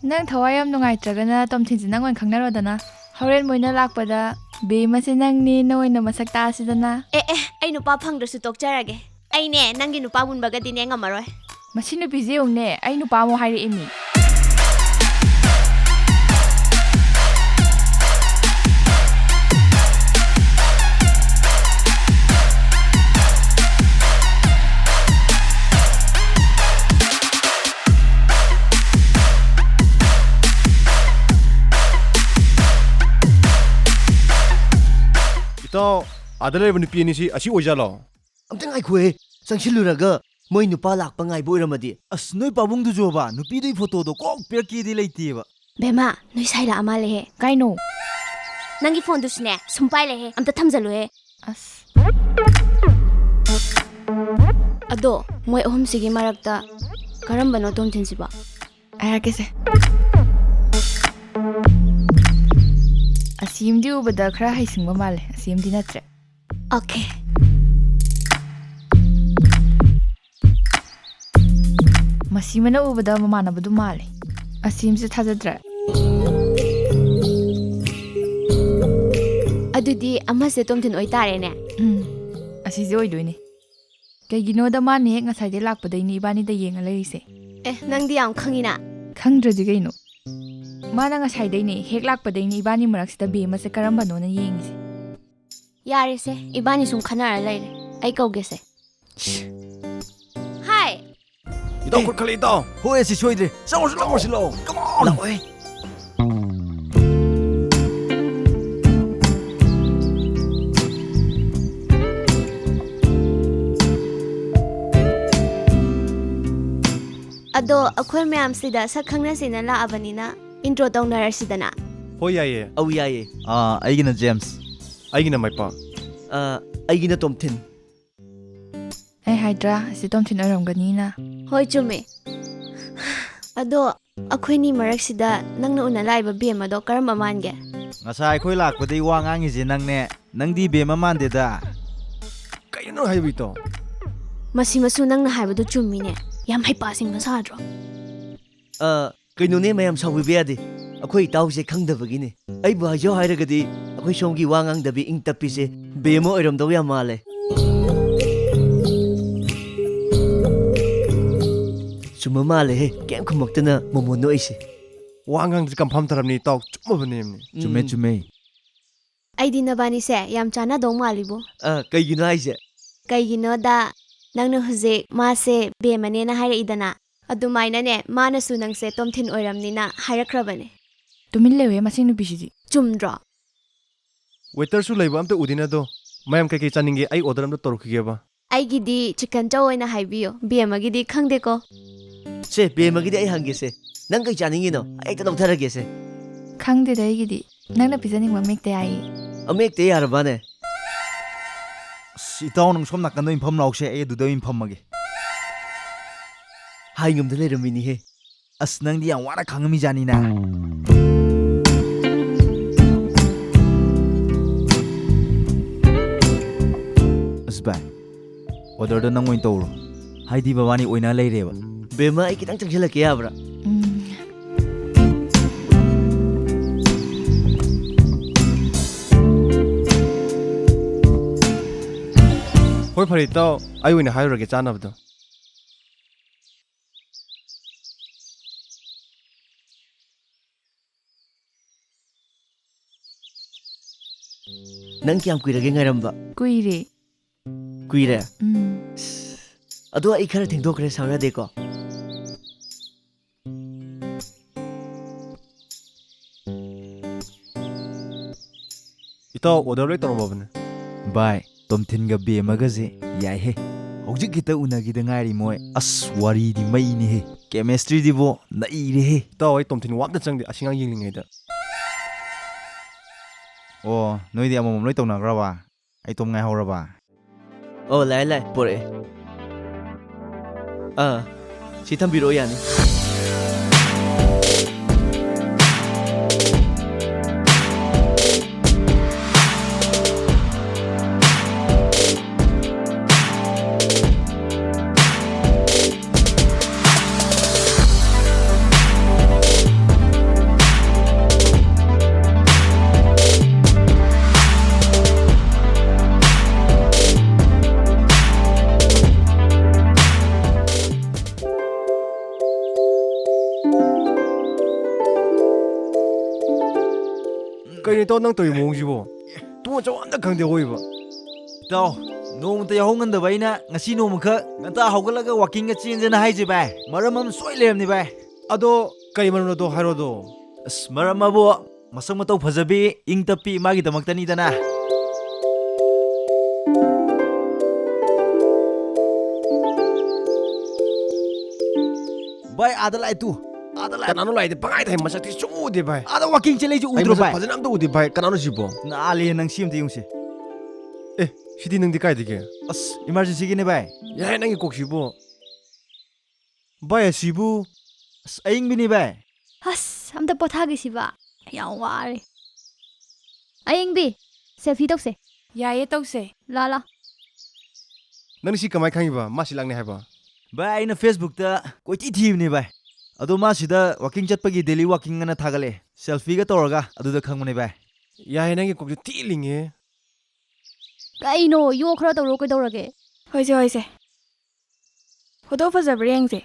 ꯅꯪ ꯊꯋꯥꯏ ꯌꯥꯝ ꯅꯨꯡꯉꯥꯏꯇ꯭ꯔꯒꯅ ꯇꯣꯝꯊꯤꯟꯁꯦ ꯅꯪ ꯑꯣꯏꯅ ꯈꯪꯅꯔꯣꯗꯅ꯫ ꯍꯣꯔꯦꯟ ꯃꯣꯏꯅ ꯂꯥꯛꯄꯗ, "ꯕꯦꯝꯃꯁꯦ ꯅꯪꯅꯤ, ꯅꯪ ꯑꯣꯏꯅ ꯃꯁꯛ ꯇꯥꯛꯑꯁꯤꯗꯅ"꯫ ꯑꯦ, ꯑꯦ, ꯑꯩ ꯅꯨꯄꯥ ꯐꯪꯗ꯭ꯔꯁꯨ ꯇꯣꯛꯆꯔꯒꯦ꯫ ꯑꯩꯅꯦ, ꯅꯪꯒꯤ ꯅꯨꯄꯥ ꯃꯨꯟꯕꯒꯗꯤꯅꯦ ꯉꯝꯃꯔꯣꯏ꯫ ꯃꯁꯤ ꯅꯨꯄꯤꯁꯦ ꯌꯦꯡꯉꯨꯅꯦ, ꯑꯩ ꯅꯨꯄꯥ ꯑꯃꯨꯛ ꯍꯥꯏꯔꯛꯑꯦ ꯃꯤ꯫ ꯏꯇꯥꯎ, ꯑꯥꯗ ꯂꯩꯔꯤꯕ ꯅꯨꯄꯤ ꯑꯅꯤꯁꯤ ꯑꯁꯤ ꯑꯣꯏꯖꯥꯠꯂꯣ? ꯑꯝꯇ ꯉꯥꯏꯈꯣꯍꯦ, ꯆꯪꯁꯤꯜꯂꯨꯔꯒ ꯃꯣꯏ ꯅꯨꯄꯥ ꯂꯥꯛꯄ ꯉꯥꯏꯕ ꯑꯣꯏꯔꯝꯃꯗꯤ꯫ ꯑꯁ, ꯅꯣꯏ ꯄꯥꯕꯨꯡꯗꯨꯁꯨꯕ, ꯅꯨꯄꯤꯗꯨꯒꯤ ꯐꯣꯇꯣꯗꯣ ꯀꯣꯛ ꯄꯤꯔꯛꯀꯦꯗꯤ ꯂꯩꯇꯦꯕ꯫ ꯕꯦꯝꯃ, ꯅꯣꯏ ꯁꯥꯏ ꯂꯥꯛꯑ ꯃꯥꯜꯂꯦꯍꯦ꯫ ꯀꯥꯏꯅꯣ? ꯅꯪꯒꯤ ꯐꯣꯟꯗꯨꯁꯨꯅꯦ ꯁꯨꯝ ꯄꯥꯏ ꯂꯩꯍꯦ, ꯑꯝꯇ ꯊꯝꯖꯜꯂꯨꯍꯦ꯫ ꯑꯁ꯫ ꯑꯗꯣ ꯃꯣꯏ ꯑꯍꯨꯝꯁꯤꯒꯤ ꯃꯔꯛꯇ ꯀꯔꯝꯕꯅꯣ ꯇꯣꯝꯊꯤꯟꯁꯤꯕꯣ? ꯍꯥꯏꯔꯛꯀꯦꯁꯦ꯫ ꯑꯁꯤꯝꯗꯤ ꯎꯕꯗ ꯈꯔ ꯍꯩꯁꯤꯡꯕ ꯃꯥꯜꯂꯦ, ꯑꯁꯤꯝꯗꯤ ꯅꯠꯇ꯭ꯔꯦ꯫ ꯑꯣꯀꯦ꯫ ꯃꯁꯤꯃꯅ ꯎꯕꯗ ꯃꯃꯥꯟꯅꯕꯗꯨ ꯃꯥꯜꯂꯦ꯫ ꯑꯁꯤꯝꯁꯦ ꯊꯥꯖꯗ꯭ꯔꯦ꯫ ꯑꯗꯨꯗꯤ ꯑꯃꯁꯦ ꯇꯣꯝꯊꯤꯟ ꯑꯣꯏꯇꯥꯔꯦꯅꯦ꯫ ꯎꯝ, ꯑꯁꯤꯁꯦ ꯑꯣꯏꯗꯣꯏꯅꯦ꯫ ꯀꯩꯒꯤꯅꯣꯗ ꯃꯥꯅ ꯍꯦꯛ ꯉꯁꯥꯏꯗꯩ ꯂꯥꯛꯄꯗꯩꯅꯦ ꯏꯕꯥꯅꯤꯗ ꯌꯦꯡꯉ ꯂꯩꯔꯤꯁꯦ꯫ ꯑꯦ, ꯅꯪꯗꯤ ꯌꯥꯝ ꯈꯪꯉꯤꯅ꯫ ꯈꯪꯗ꯭ꯔꯗꯤ ꯀꯩꯅꯣ? ꯃꯥꯅ ꯉꯁꯥꯏꯗꯩꯅꯦ, ꯍꯦꯛ ꯂꯥꯛꯄꯗꯩꯅꯦ ꯏꯕꯥꯅꯤ ꯃꯔꯛꯁꯤꯗ ꯕꯦꯝꯃꯁꯦ ꯀꯔꯝꯕꯅꯣꯅ ꯌꯦꯡꯉꯤꯁꯦ꯫ ꯌꯥꯔꯦꯁꯦ, ꯏꯕꯥꯅꯤ ꯁꯨꯝ ꯈꯟꯅꯔ ꯂꯩꯔꯦ꯫ ꯑꯩ ꯀꯧꯒꯦꯁꯦ꯫ ꯍꯥꯏ꯫ ꯏꯇꯥꯎ, ꯈꯨꯠ ꯈꯜꯂꯦ, ꯏꯇꯥꯎ꯫ ꯍꯣꯏ, ꯑꯁꯤ ꯁꯣꯏꯗ꯭ꯔꯦ꯫ ꯆꯪꯉꯨꯔꯁꯤ, ꯂꯥꯛꯑꯣ꯫ ꯆꯪꯉꯨꯔꯁꯤ, ꯂꯥꯛꯑꯣ꯫ Come on꯫ ꯂꯥꯛꯑꯣꯍꯦ꯫ ꯑꯗꯣ ꯑꯩꯈꯣꯏ ꯃꯌꯥꯝ ꯁꯤꯗ ꯁꯛ ꯈꯪꯅꯁꯤꯅ ꯂꯥꯛꯑꯕꯅꯤꯅ intro ꯇꯧꯅꯔꯁꯤꯗꯅ꯫ ꯍꯣꯏ, ꯌꯥꯏꯌꯦ꯫ ꯑꯧ, ꯌꯥꯏꯌꯦ꯫ ꯑꯥ, ꯑꯩꯒꯤꯅ ꯖꯦꯝꯁ꯫ ꯑꯩꯒꯤꯅ ꯃꯩꯄꯥ꯫ ꯑꯥ, ꯑꯩꯒꯤꯅ ꯇꯣꯝꯊꯤꯟ꯫ ꯑꯩ ꯍꯥꯏꯗ꯭ꯔꯥ, ꯑꯁꯤ ꯇꯣꯝꯊꯤꯟ ꯑꯣꯏꯔꯝꯒꯅꯤꯅ꯫ ꯍꯣꯏ, ꯆꯨꯝꯃꯦ꯫ ꯑꯗꯣ ꯑꯩꯈꯣꯏꯅꯤ ꯃꯔꯛꯁꯤꯗ ꯅꯪꯅ ꯎꯅ ꯂꯥꯛꯏꯕ ꯕꯦꯝ ꯑꯗꯣ ꯀꯔꯝꯕ ꯃꯥꯟꯒꯦ? ꯉꯁꯥꯏ ꯑꯩꯈꯣꯏ ꯂꯥꯛꯄꯗꯩ ꯋꯥ ꯉꯥꯡꯉꯤꯁꯦ ꯅꯪꯅꯦ꯫ ꯅꯪꯗꯤ ꯕꯦꯝꯃ ꯃꯥꯟꯗꯦꯗ꯫ ꯀꯩꯅꯣ ꯅꯪ ꯍꯥꯏꯕ ꯏꯇꯥꯎ? ꯃꯁꯤ ꯃꯁꯨ ꯅꯪꯅ ꯍꯥꯏꯕꯗꯣ ꯆꯨꯝꯃꯤꯅꯦ꯫ ꯌꯥꯝ ꯍꯩꯄꯥ ꯁꯤꯡꯕ ꯁꯥꯗ꯭ꯔꯣ? ꯑ, ꯀꯩꯅꯣꯅꯦ, ꯃꯌꯥꯝ ꯁꯥꯎꯕꯤꯕ ꯌꯥꯗꯦ꯫ ꯑꯩꯈꯣꯏ ꯏꯇꯥꯎꯁꯦ ꯈꯪꯗꯕꯒꯤꯅꯦ꯫ ꯑꯩꯕꯨ ꯍꯥꯏꯖꯧ ꯍꯥꯏꯔꯒꯗꯤ ꯑꯩꯈꯣꯏ ꯁꯣꯝꯒꯤ ꯋꯥ ꯉꯥꯡꯗꯕꯤ ꯏꯪ ꯇꯞꯄꯤꯁꯦ ꯕꯦꯝꯃ ꯑꯣꯏꯔꯝꯗꯧ ꯌꯥꯝ ꯃꯥꯜꯂꯦ꯫ ꯆꯨꯝꯕ ꯃꯥꯜꯂꯦꯍꯦ, ꯀꯩꯝ ꯈꯨꯝꯃꯛꯇꯅ ꯃꯣꯃꯣꯟ ꯅꯣꯛꯏꯁꯦ꯫ ꯋꯥ ꯉꯥꯡꯗ꯭ꯔꯤ ꯀꯟꯐꯥꯔꯝ ꯇꯥꯔꯝꯅꯤ ꯏꯇꯥꯎ, ꯆꯨꯝꯃꯕꯅꯦꯃꯤ꯫ ꯆꯨꯝꯃꯦ, ꯎꯝ꯫ ꯆꯨꯝꯃꯦ꯫ ꯑꯩꯗꯤ ꯅꯕꯥꯅꯤꯁꯦ ꯌꯥꯝ ꯆꯥꯟꯅꯗꯧ ꯃꯥꯜꯂꯤꯕꯣ꯫ ꯑ, ꯀꯩꯒꯤꯅꯣ ꯍꯥꯏꯁꯦ? ꯀꯩꯒꯤꯅꯣꯗ ꯅꯪꯅ ꯍꯧꯖꯤꯛ ꯃꯥꯁꯦ ꯕꯦꯝꯃꯅꯦꯅ ꯍꯥꯏꯔꯛꯏꯗꯅ, ꯑꯗꯨꯃꯥꯏꯅꯅꯦ ꯃꯥꯅꯁꯨ ꯅꯪꯁꯦ ꯇꯣꯝꯊꯤꯟ ꯑꯣꯏꯔꯝꯅꯤꯅ ꯍꯥꯏꯔꯛꯈ꯭ꯔꯕꯅꯦ꯫ ꯇꯨꯃꯤꯟ ꯂꯩꯌꯨꯍꯦ, ꯃꯁꯤ ꯅꯨꯄꯤꯁꯤꯗꯤ꯫ ꯆꯨꯝꯗ꯭ꯔꯣ? Waiter ꯁꯨ ꯂꯩꯕ ꯑꯝꯇ ꯎꯗꯦꯅ ꯑꯗꯣ꯫ ꯃꯌꯥꯝ ꯀꯩꯀꯩ ꯆꯥꯅꯤꯡꯒꯦ? ꯑꯩ order ꯑꯝꯇ ꯇꯧꯔꯛꯈꯤꯒꯦꯕ꯫ ꯑꯩꯒꯤꯗꯤ chicken chow ꯑꯣꯏꯅ ꯍꯥꯏꯕꯤꯌꯣ, ꯕꯦꯝꯃꯒꯤꯗꯤ ꯈꯪꯗꯦꯀꯣ꯫ ꯁꯦ, ꯕꯦꯝꯃꯒꯤꯗꯤ ꯑꯩ ꯍꯪꯒꯦꯁꯦ꯫ ꯅꯪ ꯀꯩ ꯆꯥꯅꯤꯡꯉꯤꯅꯣ? ꯑꯩ ꯍꯦꯛꯇ ꯂꯧꯊꯔꯒꯦꯁꯦ꯫ ꯈꯪꯗꯦꯗ ꯑꯩꯒꯤꯗꯤ꯫ ꯅꯪꯅ ꯄꯤꯖꯅꯤꯡꯕ ꯑꯃ ꯍꯦꯛꯇ ꯌꯥꯏꯌꯦ꯫ ꯑꯃ ꯍꯦꯛꯇ ꯌꯥꯔꯕꯅꯦ? ꯑꯁ, ꯏꯇꯥꯎ, ꯅꯪ ꯁꯣꯝ ꯅꯥꯀꯟꯗ ꯑꯣꯏꯅ ꯐꯝ ꯂꯥꯎꯁꯦ, ꯑꯩ ꯑꯗꯨꯗ ꯑꯣꯏꯅ ꯐꯝꯃꯒꯦ꯫ ꯍꯥꯏ ꯉꯝꯗ ꯂꯩꯔꯝꯃꯤꯅꯤꯍꯦ꯫ ꯑꯁ, ꯅꯪꯗꯤ ꯌꯥꯝ ꯋꯥꯅ ꯈꯥꯡꯉꯝꯃꯤꯖꯥꯠꯅꯤꯅ꯫ ꯑꯁ ꯚꯥꯏ, orderꯗꯣ ꯅꯪ ꯑꯣꯏꯅ ꯇꯧꯔꯣ꯫ ꯍꯥꯏꯗꯤ ꯃꯕꯥꯅꯤ ꯑꯣꯏꯅ ꯂꯩꯔꯦꯕ꯫ ꯕꯦꯝꯃ, ꯑꯩ ꯈꯤꯇꯪ ꯆꯪꯁꯤꯜꯂꯛꯀꯦ ꯌꯥꯕ꯭ꯔꯥ? ꯎꯝ꯫ ꯍꯣꯏ, ꯐꯔꯦ, ꯏꯇꯥꯎ, ꯑꯩ ꯑꯣꯏꯅ ꯍꯥꯏꯔꯨꯔꯒꯦ ꯆꯥꯅꯕꯗꯣ꯫ ꯅꯪ ꯀꯌꯥꯝ ꯀꯨꯏꯔꯒꯦ ꯉꯥꯏꯔꯝꯕ? ꯀꯨꯏꯔꯦ꯫ ꯀꯨꯏꯔꯦ? ꯎꯝ꯫ ꯑꯗꯣ ꯑꯩ ꯈꯔ ꯊꯦꯡꯗꯣꯛꯈ꯭ꯔꯦ, ꯁꯥꯎ ꯌꯥꯗꯦꯀꯣ? ꯏꯇꯥꯎ, order ꯂꯣꯏ ꯇꯧꯔꯝꯃꯕꯅꯦ꯫ ꯚꯥꯏ, ꯇꯣꯝꯊꯤꯟꯒ ꯕꯦꯝꯃꯒꯁꯦ ꯌꯥꯏꯍꯦ꯫ ꯍꯧꯖꯤꯛ ꯈꯤꯇ ꯎꯅꯈꯤꯗ ꯉꯥꯏꯔꯤ ꯃꯣꯏ꯫ ꯑꯁ, ꯋꯥꯔꯤꯗꯤ ꯃꯩꯅꯤꯍꯦ꯫ Chemistryꯗꯤꯕꯣ ꯅꯩꯔꯦꯍꯦ꯫ ꯏꯇꯥꯎ, ꯑꯩ ꯇꯣꯝꯊꯤꯟ ꯋꯥ ꯑꯝꯇ ꯆꯪꯗꯦ, ꯑꯁꯤ ꯑꯉꯥꯡ ꯌꯦꯡꯂꯤꯉꯩꯗ꯫ ꯑꯣ, ꯅꯣꯏꯗꯤ ꯑꯃꯃꯝ ꯂꯣꯏ ꯇꯧꯅꯈ꯭ꯔꯕ? ꯑꯩ ꯇꯣꯝ ꯉꯥꯏꯍꯧꯔꯕ? ꯑꯣ, ꯂꯥꯛꯑꯦ, ꯂꯥꯛꯑꯦ, ꯄꯣꯔꯛꯑꯦ꯫ ꯑꯥ, ꯁꯤ ꯊꯝꯕꯤꯔꯛꯑꯣ, ꯌꯥꯅꯤ꯫ ꯀꯩꯅꯣ ꯏꯇꯥꯎ, ꯅꯪ ꯇꯧꯔꯤ ꯃꯑꯣꯡꯁꯤꯕꯣ? ꯇꯨꯝꯕ ꯆꯥꯕ ꯑꯝꯇ ꯈꯪꯗꯦ ꯑꯋꯣꯏꯕ꯫ ꯏꯇꯥꯎ, ꯅꯣꯡꯃꯇ ꯌꯥꯍꯧ ꯉꯟꯗꯕ ꯑꯩꯅ ꯉꯁꯤ ꯅꯣꯡꯃꯈꯛ ꯉꯟꯇꯥ ꯍꯧꯒꯠꯂꯒ walkingꯒ ꯆꯦꯟꯁꯦꯅ ꯍꯥꯏꯁꯦ ꯚꯥꯏ, ꯃꯔꯝ ꯑꯃ ꯁꯣꯏ ꯂꯩꯔꯝꯅꯤ ꯚꯥꯏ꯫ ꯑꯗꯣ ꯀꯩ ꯃꯔꯝꯅꯣꯗꯣ ꯍꯥꯏꯔꯣꯗꯣ꯫ ꯑꯁ, ꯃꯔꯝ ꯑꯕꯨ ꯃꯁꯛ ꯃꯇꯧ ꯐꯖꯕꯤ, ꯏꯪ ꯇꯞꯄꯤ ꯃꯥꯒꯤꯗꯃꯛꯇꯅꯤꯗꯅ꯫ ꯚꯥꯏ, ꯑꯥꯗ ꯂꯥꯛꯑꯦ ꯇꯨ꯫ ꯀꯅꯥꯅꯣ ꯂꯥꯛꯏꯗꯤ ꯄꯪꯍꯥꯏꯗ ꯍꯥꯏ, ꯃꯁꯛꯇꯤ ꯁꯨꯡꯎ ꯎꯗꯦ ꯚꯥꯏ꯫ ꯑꯥꯗ ꯋꯥꯀꯤꯡ ꯆꯦꯜꯂꯛꯏꯁꯦ ꯑꯩ ꯎꯗ꯭ꯔꯣ ꯃꯁꯛ ꯚꯥꯏ? ꯐꯖꯅ ꯑꯝꯇ ꯎꯗꯦ ꯚꯥꯏ, ꯀꯅꯥꯅꯣ ꯁꯤꯕꯣ? ꯅꯥꯜꯂꯦ, ꯅꯪ ꯁꯤ ꯑꯝꯇ ꯌꯦꯡꯉꯨꯁꯦ꯫ ꯑꯦ, ꯁꯤꯗꯤ ꯅꯪꯗꯤ ꯀꯥꯏꯗꯒꯤ? ꯑꯁ, ꯏꯃꯥꯔꯖꯦꯟꯁꯤꯒꯤꯅꯦ ꯚꯥꯏ꯫ ꯌꯥꯏ, ꯅꯪꯒꯤ ꯀꯣꯛꯁꯤꯕꯨ꯫ ꯚꯥꯏ, ꯑꯁꯤꯕꯨ꯫ ꯑꯁ, ꯑꯏꯪꯕꯤꯅꯤ ꯚꯥꯏ꯫ ꯑꯁ, ꯑꯝꯇ ꯄꯣꯊꯥꯒꯦ ꯁꯤꯕ꯫ ꯌꯥꯝ ꯋꯥꯔꯦ꯫ ꯑꯌꯤꯡꯕꯤ, ꯁꯦꯜꯐꯤ ꯇꯧꯁꯦ꯫ ꯌꯥꯏꯌꯦ, ꯇꯧꯁꯦ꯫ ꯂꯥ, ꯂꯥ꯫ ꯅꯪ ꯁꯤ ꯀꯃꯥꯏ ꯈꯪꯉꯤꯕ? ꯃꯥ ꯁꯤ ꯂꯥꯛꯅꯤ ꯍꯥꯏꯕ? ꯚꯥꯏ, ꯑꯩꯅ ꯐꯦꯁꯕꯨꯛꯇ ꯀꯣꯏꯊꯤ ꯊꯤꯕꯅꯦ ꯚꯥꯏ꯫ ꯑꯗꯣ ꯃꯥ ꯁꯤꯗ ꯋꯥꯀꯤꯡ ꯆꯠꯄꯒꯤ, ꯗꯦꯂꯤ ꯋꯥꯀꯤꯡ ꯑꯅ ꯊꯥꯒꯠꯂꯛꯑꯦ꯫ ꯁꯦꯜꯐꯤꯒ ꯇꯧꯔꯒ ꯑꯗꯨꯗ ꯈꯪꯕꯅꯦ ꯚꯥꯏ꯫ ꯌꯥꯏꯌꯦ, ꯅꯪꯒꯤ ꯀꯣꯛꯁꯦ ꯊꯤ ꯂꯤꯡꯉꯦ꯫ ꯀꯩꯅꯣ, ꯌꯣ ꯈꯔ ꯇꯧꯔꯣ, ꯀꯩꯗꯧꯔꯒꯦ? ꯍꯣꯏꯁꯦ, ꯍꯣꯏꯁꯦ꯫ ꯐꯣꯇꯣ ꯐꯖꯕ꯭ꯔꯥ ꯌꯦꯡꯁꯦ꯫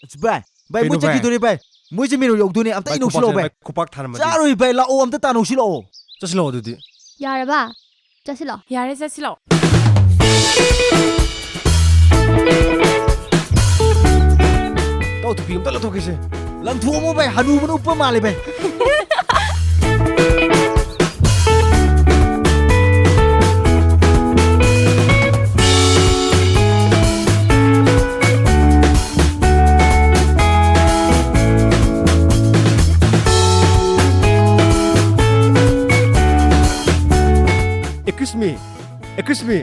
ꯑꯁ, ꯚꯥꯏ, ꯚꯥꯏ, ꯃꯣꯏ ꯀꯩꯅꯣ, ꯚꯥꯏ? ꯆꯠꯈꯤꯗꯣꯔꯦ, ꯚꯥꯏ꯫ ꯃꯣꯏꯁꯦ ꯃꯦꯔꯣ ꯌꯧꯗꯣꯏꯅꯦ, ꯑꯝꯇ ꯚꯥꯏ, ꯏꯅꯧꯁꯤꯜꯂꯛꯑꯣ, ꯈꯨꯄꯥꯛꯁꯦ, ꯚꯥꯏ꯫ ꯚꯥꯏ, ꯈꯨꯄꯥꯛ ꯊꯥꯔꯝꯃꯗꯤ꯫ ꯆꯥꯔꯣꯏ, ꯚꯥꯏ, ꯂꯥꯛꯑꯣ, ꯑꯝꯇ ꯇꯥꯅꯧꯁꯤꯜꯂꯛꯑꯣ꯫ ꯆꯠꯁꯤꯜꯂꯛꯑꯣ ꯑꯗꯨꯗꯤ꯫ ꯌꯥꯔꯕ? ꯆꯠꯁꯤꯜꯂꯣ꯫ ꯌꯥꯔꯦ, ꯆꯠꯁꯤꯜꯂꯣ꯫ ꯇꯧ, ꯇꯨꯄꯤ ꯑꯝꯇ ꯂꯧꯊꯣꯛꯈꯤꯁꯦ꯫ ꯂꯪꯊꯣꯛꯑꯝꯃꯣ, ꯚꯥꯏ, ꯍꯅꯨꯕꯅ ꯎꯞꯄ ꯃꯥꯜꯂꯦ, ꯚꯥꯏ꯫ Excuse me, excuse me,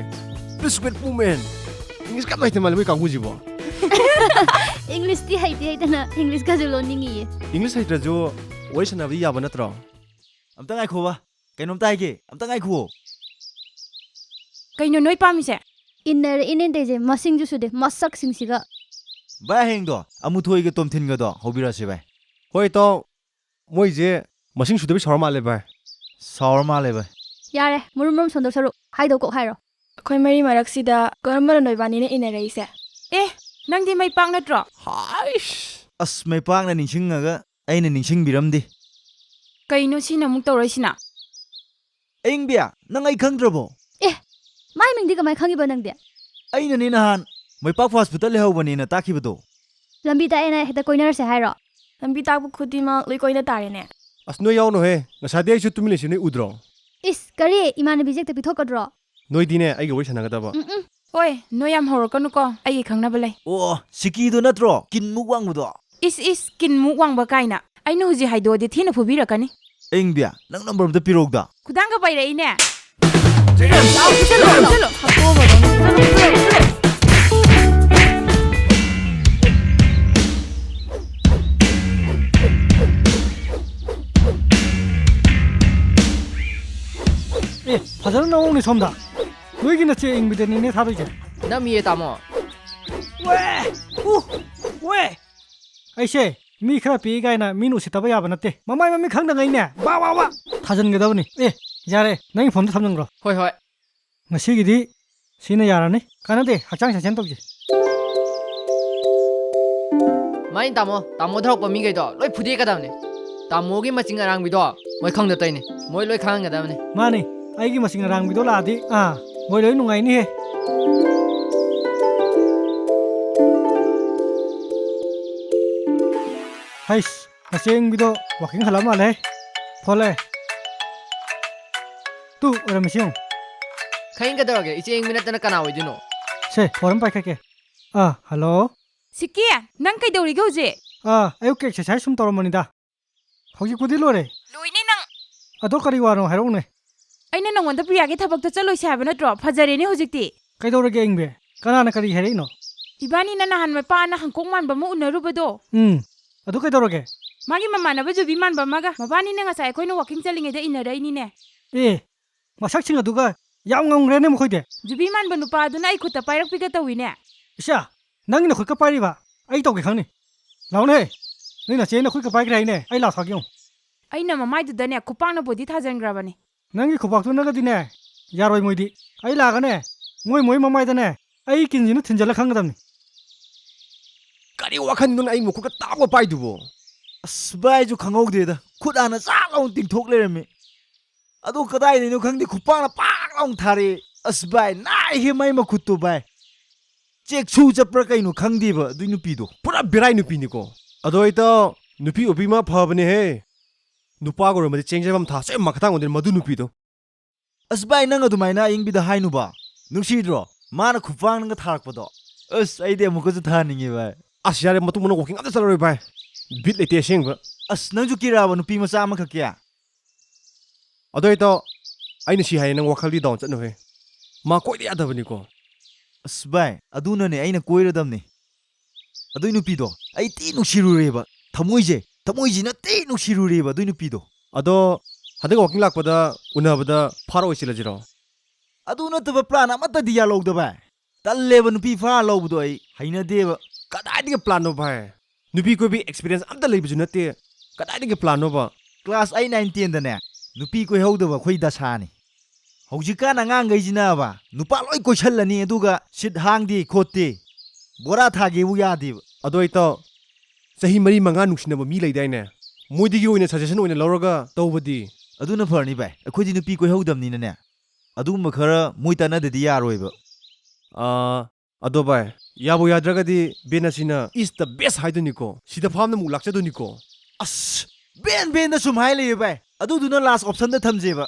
please wait moment. English ꯀꯝ ꯍꯩꯇ ꯃꯥꯜꯂꯦ ꯃꯣꯏ ꯀꯥꯡꯕꯨꯁꯤꯕꯣ꯫ English ꯇꯤ ꯍꯩꯇꯦ ꯍꯩꯇꯅ English ꯀꯁꯨ ꯂꯣꯟꯅꯤꯡꯉꯤꯌꯦ꯫ English ꯍꯩꯇ꯭ꯔꯁꯨ ꯋꯥꯔꯤ ꯁꯥꯟꯅꯕꯗꯤ ꯌꯥꯕ ꯅꯠꯇ꯭ꯔꯣ? ꯑꯝꯇ ꯉꯥꯏꯈꯣꯕ, ꯀꯩꯅꯣꯝꯇ ꯍꯥꯏꯒꯦ, ꯑꯝꯇ ꯉꯥꯏꯈꯨꯑꯣ꯫ ꯀꯩꯅꯣ ꯅꯣꯏ ꯄꯥꯝꯃꯤꯁꯦ? ꯏꯟꯅꯔ ꯏꯟ ꯏꯟ ꯇꯧꯔꯤꯁꯦ ꯃꯁꯤꯡꯁꯨ ꯁꯨꯗꯦ, ꯃꯁꯛꯁꯤꯡꯁꯤꯒ꯫ ꯚꯥꯏ, ꯍꯌꯦꯡꯗꯣ ꯑꯃꯨꯊꯣꯏꯒ ꯇꯣꯝꯊꯤꯟꯒꯗꯣ ꯍꯧꯕꯤꯔꯛꯑꯁꯤ, ꯚꯥꯏ꯫ ꯍꯣꯏ, ꯏꯇꯥꯎ, ꯃꯣꯏꯁꯦ ꯃꯁꯤꯡ ꯁꯨꯗꯕꯩ ꯁꯥꯎꯔ ꯃꯥꯜꯂꯦ, ꯚꯥꯏ꯫ ꯁꯥꯎꯔ ꯃꯥꯜꯂꯦ, ꯚꯥꯏ꯫ ꯌꯥꯔꯦ, ꯃꯔꯨꯝ ꯃꯔꯨꯝ ꯁꯣꯟꯗꯧ ꯁꯔꯨꯛ, ꯍꯥꯏꯗꯧ ꯀꯣꯛ ꯍꯥꯏꯔꯣ꯫ ꯑꯩꯈꯣꯏ ꯃꯔꯤ ꯃꯔꯛꯁꯤꯗ ꯀꯔꯝꯕꯅ ꯅꯣꯏꯕꯥꯅꯤꯅ ꯏꯟꯅꯔꯛꯏꯁꯦ? ꯑꯦ, ꯅꯪꯗꯤ ꯃꯩ ꯄꯥꯛ ꯅꯠꯇ꯭ꯔꯣ? ꯍꯥꯏꯁ! ꯑꯁ, ꯃꯩꯄꯥꯛꯅ ꯅꯤꯡꯁꯤꯡꯉꯒ ꯑꯩꯅ ꯅꯤꯡꯁꯤꯡꯕꯤꯔꯝꯗꯦ꯫ ꯀꯩꯅꯣ ꯁꯤꯅ ꯑꯃꯨꯛ ꯇꯧꯔꯛꯏꯁꯤꯅ? ꯑꯌꯤꯡꯕꯤ, ꯅꯪ ꯑꯩ ꯈꯪꯗ꯭ꯔꯕꯣ? ꯑꯦ, ꯃꯥꯏ ꯃꯤꯡꯗꯤ ꯀꯃꯥꯏ ꯈꯪꯉꯤꯕ ꯅꯪꯗꯤ? ꯑꯩꯅꯅꯦ ꯅꯍꯥꯟ ꯃꯩꯄꯥꯛ fast foodꯇ ꯂꯩꯍꯧꯕꯅꯦꯅ ꯇꯥꯛꯈꯤꯕꯗꯣ꯫ ꯂꯝꯕꯤ ꯇꯥꯛꯑꯦꯅ ꯍꯦꯛꯇ ꯀꯣꯏꯅꯔꯁꯦ ꯍꯥꯏꯔꯣ? ꯂꯝꯕꯤ ꯇꯥꯛꯄ ꯈꯨꯗꯤꯡꯃꯛ ꯂꯣꯏ ꯀꯣꯏꯅ ꯇꯥꯔꯦꯅꯦ꯫ ꯑꯁ, ꯅꯣꯏ ꯌꯥꯎꯅꯨꯍꯦ꯫ ꯉꯁꯥꯏꯗꯩ ꯑꯩꯁꯨ ꯇꯨꯃꯤꯟ ꯂꯩꯁꯤ, ꯅꯣꯏ ꯎꯗ꯭ꯔꯣ? ꯏꯁ, ꯀꯔꯤ? ꯏꯃꯥꯟꯅꯕꯤꯁꯦ ꯍꯦꯛꯇ ꯄꯤꯊꯣꯛꯀꯗ꯭ꯔꯣ? ꯅꯣꯏꯗꯤꯅꯦ, ꯑꯩꯒ ꯋꯥꯔꯤ ꯁꯥꯟꯅꯒꯗꯕ꯫ ꯎꯝ, ꯎꯝ꯫ ꯍꯣꯏ, ꯅꯣꯏ ꯌꯥꯝ ꯍꯧꯔꯛꯀꯅꯨꯀꯣ, ꯑꯩꯒꯤ ꯈꯪꯅꯕ ꯂꯩ꯫ ꯑꯣ, ꯁꯤꯀꯤꯗꯣ ꯅꯠꯇ꯭ꯔꯣ? ꯀꯤꯟꯃꯨꯛ ꯋꯥꯡꯕꯗꯣ? ꯏꯁ ꯏꯁ, ꯀꯤꯟꯃꯨꯛ ꯋꯥꯡꯕ ꯀꯥꯏꯅ꯫ ꯑꯩꯅ ꯍꯧꯖꯤꯛ ꯍꯥꯏꯗꯣꯛꯑꯗꯤ ꯊꯤꯅ ꯐꯨꯕꯤꯔꯛꯀꯅꯤ꯫ ꯑꯦ, ꯏꯪꯕꯤ, ꯅꯪ ꯅꯝꯕꯔ ꯑꯝꯇ ꯄꯤꯔꯛꯎꯗ꯫ ꯈꯨꯗꯥꯡꯒ ꯄꯥꯏꯔꯛꯏꯅꯦ꯫ ꯆꯠꯂꯣ, ꯆꯠꯂꯣ, ꯆꯠꯂꯣ꯫ ꯑꯦ, ꯐꯖꯅ ꯅꯧꯅꯦ ꯁꯣꯝꯗ꯫ ꯅꯣꯏꯒꯤ ꯅꯆꯦ ꯏꯪꯕꯤꯗꯅꯤꯅꯦ ꯊꯥꯗꯣꯏꯁꯦ꯫ ꯅꯝꯃꯤꯌꯦ, ꯇꯥꯃꯣ꯫ ꯋꯦ! ꯎ! ꯋꯦ! ꯑꯩꯁꯦ ꯃꯤ ꯈꯔ ꯄꯤꯛꯏ ꯀꯥꯏꯅ ꯃꯤꯅ ꯎꯁꯤꯠꯇꯕ ꯌꯥꯕ ꯅꯠꯇꯦ꯫ ꯃꯃꯥꯏ ꯃꯃꯤꯠ ꯈꯪꯗꯉꯩꯅꯦ, ꯕꯥ ꯕꯥ ꯕꯥ ꯊꯥꯖꯤꯟꯒꯗꯕꯅꯤ꯫ ꯑꯦ, ꯌꯥꯔꯦ, ꯅꯪꯒꯤ ꯐꯣꯟꯗꯣ ꯊꯝꯖꯤꯟꯈ꯭ꯔꯣ꯫ ꯍꯣꯏ, ꯍꯣꯏ꯫ ꯉꯁꯤꯒꯤꯗꯤ ꯁꯤꯅ ꯌꯥꯔꯅꯤ꯫ ꯀꯥꯟꯅꯗꯦ, ꯍꯛꯆꯥꯡ ꯁꯥꯖꯦꯜ ꯇꯧꯁꯤ꯫ ꯃꯥꯅꯤ ꯇꯥꯃꯣ, ꯇꯥꯃꯣ ꯊꯧꯔꯛꯄ ꯃꯤꯈꯩꯗꯣ ꯂꯣꯏ ꯐꯨꯗꯦꯛꯀꯗꯕꯅꯤ꯫ ꯇꯥꯃꯣꯒꯤ ꯃꯆꯤꯡ ꯑꯔꯥꯡꯕꯤꯗꯣ ꯃꯣꯏ ꯈꯪꯗ ꯇꯧꯏꯅꯤ꯫ ꯃꯣꯏ ꯂꯣꯏ ꯈꯪꯍꯟꯒꯗꯕꯅꯤ꯫ ꯃꯥꯅꯤ, ꯑꯩꯒꯤ ꯃꯆꯤꯡ ꯑꯔꯥꯡꯕꯤꯗꯣ ꯂꯥꯛꯑꯗꯤ, ꯑꯥ, ꯃꯣꯏ ꯂꯣꯏ ꯅꯨꯡꯉꯥꯏꯅꯤꯍꯦ꯫ ꯍꯩꯁ, ꯃꯆꯤꯡꯕꯤꯗꯣ ꯋꯥꯀꯤꯡ ꯍꯜꯂꯛꯑ ꯃꯥꯜꯂꯦ꯫ ꯊꯣꯛꯂꯛꯑꯦ꯫ ꯇꯨ, ꯑꯣꯏꯔꯝꯃꯤꯁꯤ ꯌꯦꯡꯉꯨ꯫ ꯈꯪꯉꯤ ꯀꯩꯗꯧꯔꯒꯦ? ꯏꯆꯦ ꯏꯪꯕꯤ ꯅꯠꯇꯅ ꯀꯅꯥ ꯑꯣꯏꯗꯣꯏꯅꯣ? ꯁꯦ, ꯐꯣꯟ ꯑꯃ ꯄꯥꯏꯈꯠꯀꯦ꯫ ꯑꯥ, ꯍꯜꯂꯣ꯫ ꯁꯤꯀꯤ, ꯅꯪ ꯀꯩꯗꯧꯔꯤꯒꯦ ꯍꯧꯖꯤꯛ? ꯑꯥ, ꯑꯌꯨꯛꯀꯤ ꯑꯦꯛꯁꯔꯁꯥꯏꯁ ꯁꯨꯝ ꯇꯧꯔꯝꯕꯅꯤꯗ꯫ ꯍꯧꯖꯤꯛꯄꯨꯗꯤ ꯂꯣꯏꯔꯦ꯫ ꯂꯣꯏꯅꯦ ꯅꯪ꯫ ꯑꯗꯣ ꯀꯔꯤ ꯋꯥꯅꯣ ꯍꯥꯏꯔꯛꯎꯅꯦ꯫ ꯑꯩꯅ ꯅꯪꯉꯣꯟꯗ ꯄ꯭ꯔꯤꯌꯥꯒꯤ ꯊꯕꯛꯇ ꯆꯠꯂꯣꯏꯁꯦ ꯍꯥꯏꯕ ꯅꯠꯇ꯭ꯔꯣ? ꯐꯖꯔꯦꯅꯦ ꯍꯧꯖꯤꯛꯇꯤ꯫ ꯀꯩꯗꯧꯔꯒꯦ ꯏꯪꯕꯤ? ꯀꯅꯥꯅ ꯀꯔꯤ ꯍꯥꯏꯔꯛꯏꯅꯣ? ꯏꯕꯥꯅꯤꯅ ꯅꯍꯥꯟ ꯃꯄꯥꯅ ꯍꯪꯀꯣꯛ ꯃꯥꯟꯕ ꯑꯃ ꯎꯅꯔꯨꯕꯗꯣ꯫ ꯎꯝ꯫ ꯑꯗꯨ ꯀꯩꯗꯧꯔꯒꯦ? ꯃꯥꯒꯤ ꯃꯃꯥꯟꯅꯕ ꯖꯨꯕꯤ ꯃꯥꯟꯕ ꯑꯃꯒ꯫ ꯃꯕꯥꯅꯤꯅ ꯉꯁꯥꯏ ꯑꯩꯈꯣꯏꯅ ꯋꯥꯀꯤꯡ ꯆꯠꯂꯤꯉꯩꯗ ꯏꯟꯅꯔꯛꯏꯅꯤꯅꯦ꯫ ꯑꯦ, ꯃꯁꯛꯁꯤꯡ ꯑꯗꯨꯒ ꯌꯥꯝ ꯉꯝꯈ꯭ꯔꯦꯅꯦ ꯃꯈꯣꯏꯗꯤ꯫ ꯖꯨꯕꯤ ꯃꯥꯟꯕ ꯅꯨꯄꯥꯗꯨꯅ ꯑꯩ ꯈꯨꯠꯇ ꯄꯥꯏꯔꯛꯄꯤꯒ ꯇꯧꯏꯅꯦ꯫ ꯏꯁꯥ, ꯅꯪꯒꯤ ꯅꯈꯨꯠꯀ ꯄꯥꯏꯔꯤꯕ? ꯑꯩ ꯇꯧꯒꯦ ꯈꯪꯅꯤ꯫ ꯂꯥꯎꯅꯦ꯫ ꯅꯣꯏ ꯅꯆꯦ ꯅꯈꯨꯠꯀ ꯄꯥꯏꯈ꯭ꯔꯦ ꯍꯥꯏꯅꯦ꯫ ꯑꯩ ꯂꯥꯎ ꯊꯥꯒꯦ ꯌꯦꯡꯉꯨ꯫ ꯑꯩꯅ ꯃꯃꯥꯏꯗꯨꯗꯅꯦ ꯈꯨꯄꯥꯛꯅ ꯕꯣꯗꯤ ꯊꯥꯖꯤꯟꯈ꯭ꯔꯕꯅꯤ꯫ ꯅꯪꯒꯤ ꯈꯨꯄꯥꯛꯇꯨꯅꯒꯗꯤꯅꯦ, ꯌꯥꯔꯣꯏ ꯃꯣꯏꯗꯤ꯫ ꯑꯩ ꯂꯥꯛꯑꯒꯅꯦ, ꯃꯣꯏ ꯃꯣꯏ ꯃꯃꯥꯏꯗꯅꯦ, ꯑꯩ ꯀꯤꯟꯁꯤꯅ ꯊꯤꯟꯖꯤꯜꯂ ꯈꯪꯒꯗꯕꯅꯤ꯫ ꯀꯔꯤ ꯋꯥꯈꯜꯗꯨꯅ ꯑꯩ ꯃꯈꯨꯠꯀ ꯇꯥꯞꯀ ꯄꯥꯏꯗꯨꯕꯣ? ꯑꯁ, ꯚꯥꯏꯁꯨ ꯈꯪꯍꯧꯗꯦꯗ꯫ ꯈꯨꯠ ꯍꯥꯟꯅ ꯆꯥꯛ ꯂꯥꯎꯅ ꯇꯤꯡꯊꯣꯛ ꯂꯩꯔꯝꯃꯤ꯫ ꯑꯗꯣ ꯀꯗꯥꯏꯗꯩꯅꯣ ꯈꯪꯗꯦ, ꯈꯨꯄꯥꯛꯅ ꯄꯥꯛ ꯂꯥꯎꯅ ꯊꯥꯔꯛꯑꯦ꯫ ꯑꯁ ꯚꯥꯏ, ꯅꯥꯏꯍꯦ ꯃꯥꯏ ꯃꯈꯨꯠꯇꯣ ꯚꯥꯏ꯫ ꯆꯦꯛꯁꯨ ꯆꯠꯄ꯭ꯔꯥ ꯀꯩꯅꯣ ꯈꯪꯗꯦꯕ ꯑꯗꯨꯏ ꯅꯨꯄꯤꯗꯣ꯫ ꯄꯨꯔꯥ ꯕꯦꯔꯥꯏ ꯅꯨꯄꯤꯅꯤꯀꯣ꯫ ꯑꯗꯣ ꯏꯇꯥꯎ, ꯅꯨꯄꯤ ꯑꯣꯏꯕꯤ ꯃꯥ ꯐꯕꯅꯦꯍꯦ꯫ ꯅꯨꯄꯥꯒ ꯑꯣꯏꯔꯝꯃꯗꯤ ꯆꯦꯡ ꯆꯦꯟꯐꯝ ꯊꯥ ꯆꯦ ꯃꯈꯥ ꯊꯥꯡ ꯑꯣꯏꯗꯣꯏꯅꯤ ꯃꯗꯨ ꯅꯨꯄꯤꯗꯣ꯫ ꯑꯁ ꯚꯥꯏ, ꯅꯪ ꯑꯗꯨꯃꯥꯏꯅ ꯑꯏꯪꯕꯤꯗ ꯍꯥꯏꯅꯨꯕ꯫ ꯅꯨꯡꯁꯤꯗ꯭ꯔꯣ? ꯃꯥꯅ ꯈꯨꯄꯥꯡꯅꯒ ꯊꯥꯔꯛꯄꯗꯣ꯫ ꯑꯁ, ꯑꯩꯗꯤ ꯑꯃꯨꯛꯀꯁꯨ ꯊꯥꯅꯤꯡꯉꯦ ꯚꯥꯏ꯫ ꯑꯁ, ꯌꯥꯔꯦ, ꯃꯇꯨꯡ ꯃꯅꯥꯎ ꯋꯥꯀꯤꯡ ꯑꯝꯇ ꯆꯠꯂꯔꯣꯏ ꯚꯥꯏ꯫ ꯕꯤꯠ ꯂꯩꯇꯦ ꯑꯁꯦꯡꯕ꯫ ꯑꯁ, ꯅꯪꯁꯨ ꯀꯤꯔꯛꯑꯕ ꯅꯨꯄꯤ ꯃꯆꯥ ꯑꯃꯈꯛꯀꯤ? ꯑꯗꯣ ꯏꯇꯥꯎ, ꯑꯩꯅ ꯁꯤ ꯍꯥꯏꯌꯦ, ꯅꯪ ꯋꯥꯈꯜꯗꯤ ꯗꯥꯎꯟ ꯆꯠꯅꯨꯍꯦ꯫ ꯃꯥ ꯀꯣꯏꯗ ꯌꯥꯗꯕꯅꯤꯀꯣ꯫ ꯑꯁ ꯚꯥꯏ, ꯑꯗꯨꯅꯅꯦ ꯑꯩꯅ ꯀꯣꯏꯔꯗꯕꯅꯤ꯫ ꯑꯗꯨꯏ ꯅꯨꯄꯤꯗꯣ ꯑꯩ ꯊꯤ ꯅꯨꯡꯁꯤꯔꯨꯔꯦꯕ꯫ ꯊꯃꯣꯏꯁꯦ, ꯊꯃꯣꯏꯁꯤꯅ ꯊꯤ ꯅꯨꯡꯁꯤꯔꯨꯔꯦꯕ ꯑꯗꯨꯏ ꯅꯨꯄꯤꯗꯣ꯫ ꯑꯗꯣ ꯍꯟꯗꯛ ꯋꯥꯀꯤꯡ ꯂꯥꯛꯄꯗ ꯎꯅꯕꯗ ꯐꯥꯔꯛꯑꯣꯏ ꯁꯤꯜꯂꯁꯤꯔꯣ? ꯑꯗꯨ ꯅꯠꯇꯕ ꯄ꯭ꯂꯥꯟ ꯑꯃꯠꯇꯗꯤ ꯌꯥꯜꯍꯧꯗ ꯚꯥꯏ꯫ ꯇꯜꯂꯦꯕ ꯅꯨꯄꯤ ꯐꯥꯔ ꯂꯧꯕꯗꯣ ꯑꯩ ꯍꯩꯅꯗꯦꯕ꯫ ꯀꯗꯥꯏꯗꯒꯤ ꯄ꯭ꯂꯥꯟꯅꯣ ꯚꯥꯏ? ꯅꯨꯄꯤ ꯀꯣꯏꯕꯤ ꯑꯦꯛꯁꯄꯤꯔꯤꯌꯦꯟꯁ ꯑꯝꯇ ꯂꯩꯕꯁꯨ ꯅꯠꯇꯦ꯫ ꯀꯗꯥꯏꯗꯒꯤ ꯄ꯭ꯂꯥꯟꯅꯣꯕ? ꯀ꯭ꯂꯥꯁ ꯑꯩꯠ, ꯅꯥꯏꯟ, ꯇꯦꯟꯗꯅꯦ ꯅꯨꯄꯤ ꯀꯣꯏꯍꯧꯗꯕ ꯑꯩꯈꯣꯏ ꯗꯁꯥꯅꯤ꯫ ꯍꯧꯖꯤꯛꯀꯥꯟ ꯑꯉꯥꯡꯈꯩꯁꯤꯅꯕ ꯅꯨꯄꯥ ꯂꯣꯏ ꯀꯣꯏꯁꯜꯂꯅꯤ, ꯑꯗꯨꯒ ꯁꯤꯠ ꯍꯥꯡꯗꯦ ꯈꯣꯠꯇꯦ, ꯕꯣꯔꯥ ꯊꯥꯒꯦꯕꯨ ꯌꯥꯗꯦꯕ꯫ ꯑꯗꯣ ꯏꯇꯥꯎ, ꯆꯍꯤ ꯃꯔꯤ ꯃꯉꯥ ꯅꯨꯡꯁꯤꯅꯕ ꯃꯤ ꯂꯩꯗꯥꯏꯅꯦ? ꯃꯣꯏꯗꯒꯤ ꯑꯣꯏꯅ ꯁꯖꯦꯁꯟ ꯑꯣꯏꯅ ꯂꯧꯔꯒ ꯇꯧꯕꯗꯤ? ꯑꯗꯨꯅ ꯐꯔꯅꯤ ꯚꯥꯏ, ꯑꯩꯈꯣꯏꯗꯤ ꯅꯨꯄꯤ ꯀꯣꯏꯍꯧꯗꯕꯅꯤꯅꯅꯦ꯫ ꯑꯗꯨꯒꯨꯝꯕ ꯈꯔ ꯃꯣꯏ ꯇꯥꯟꯅꯗꯗꯤ ꯌꯥꯔꯣꯏꯕ꯫ ꯑꯥ, ꯑꯗꯣ ꯚꯥꯏ, ꯌꯥꯕꯨ ꯌꯥꯗ꯭ꯔꯒꯗꯤ ꯕꯦꯟ ꯑꯁꯤꯅ is the best ꯍꯥꯏꯗꯣꯏꯅꯤꯀꯣ, ꯁꯤꯗ ꯐꯥꯝꯅ ꯑꯃꯨꯛ ꯂꯥꯛꯆꯗꯣꯏꯅꯤꯀꯣ꯫ ꯑꯁ, ꯕꯦꯟ ꯕꯦꯟꯗ ꯁꯨꯝ ꯍꯥꯏ ꯂꯩꯌꯦ ꯚꯥꯏ, ꯑꯗꯨꯗꯨꯅ ꯂꯥꯁ ꯑꯣꯞꯁꯟꯗ ꯊꯝꯖꯦꯕ꯫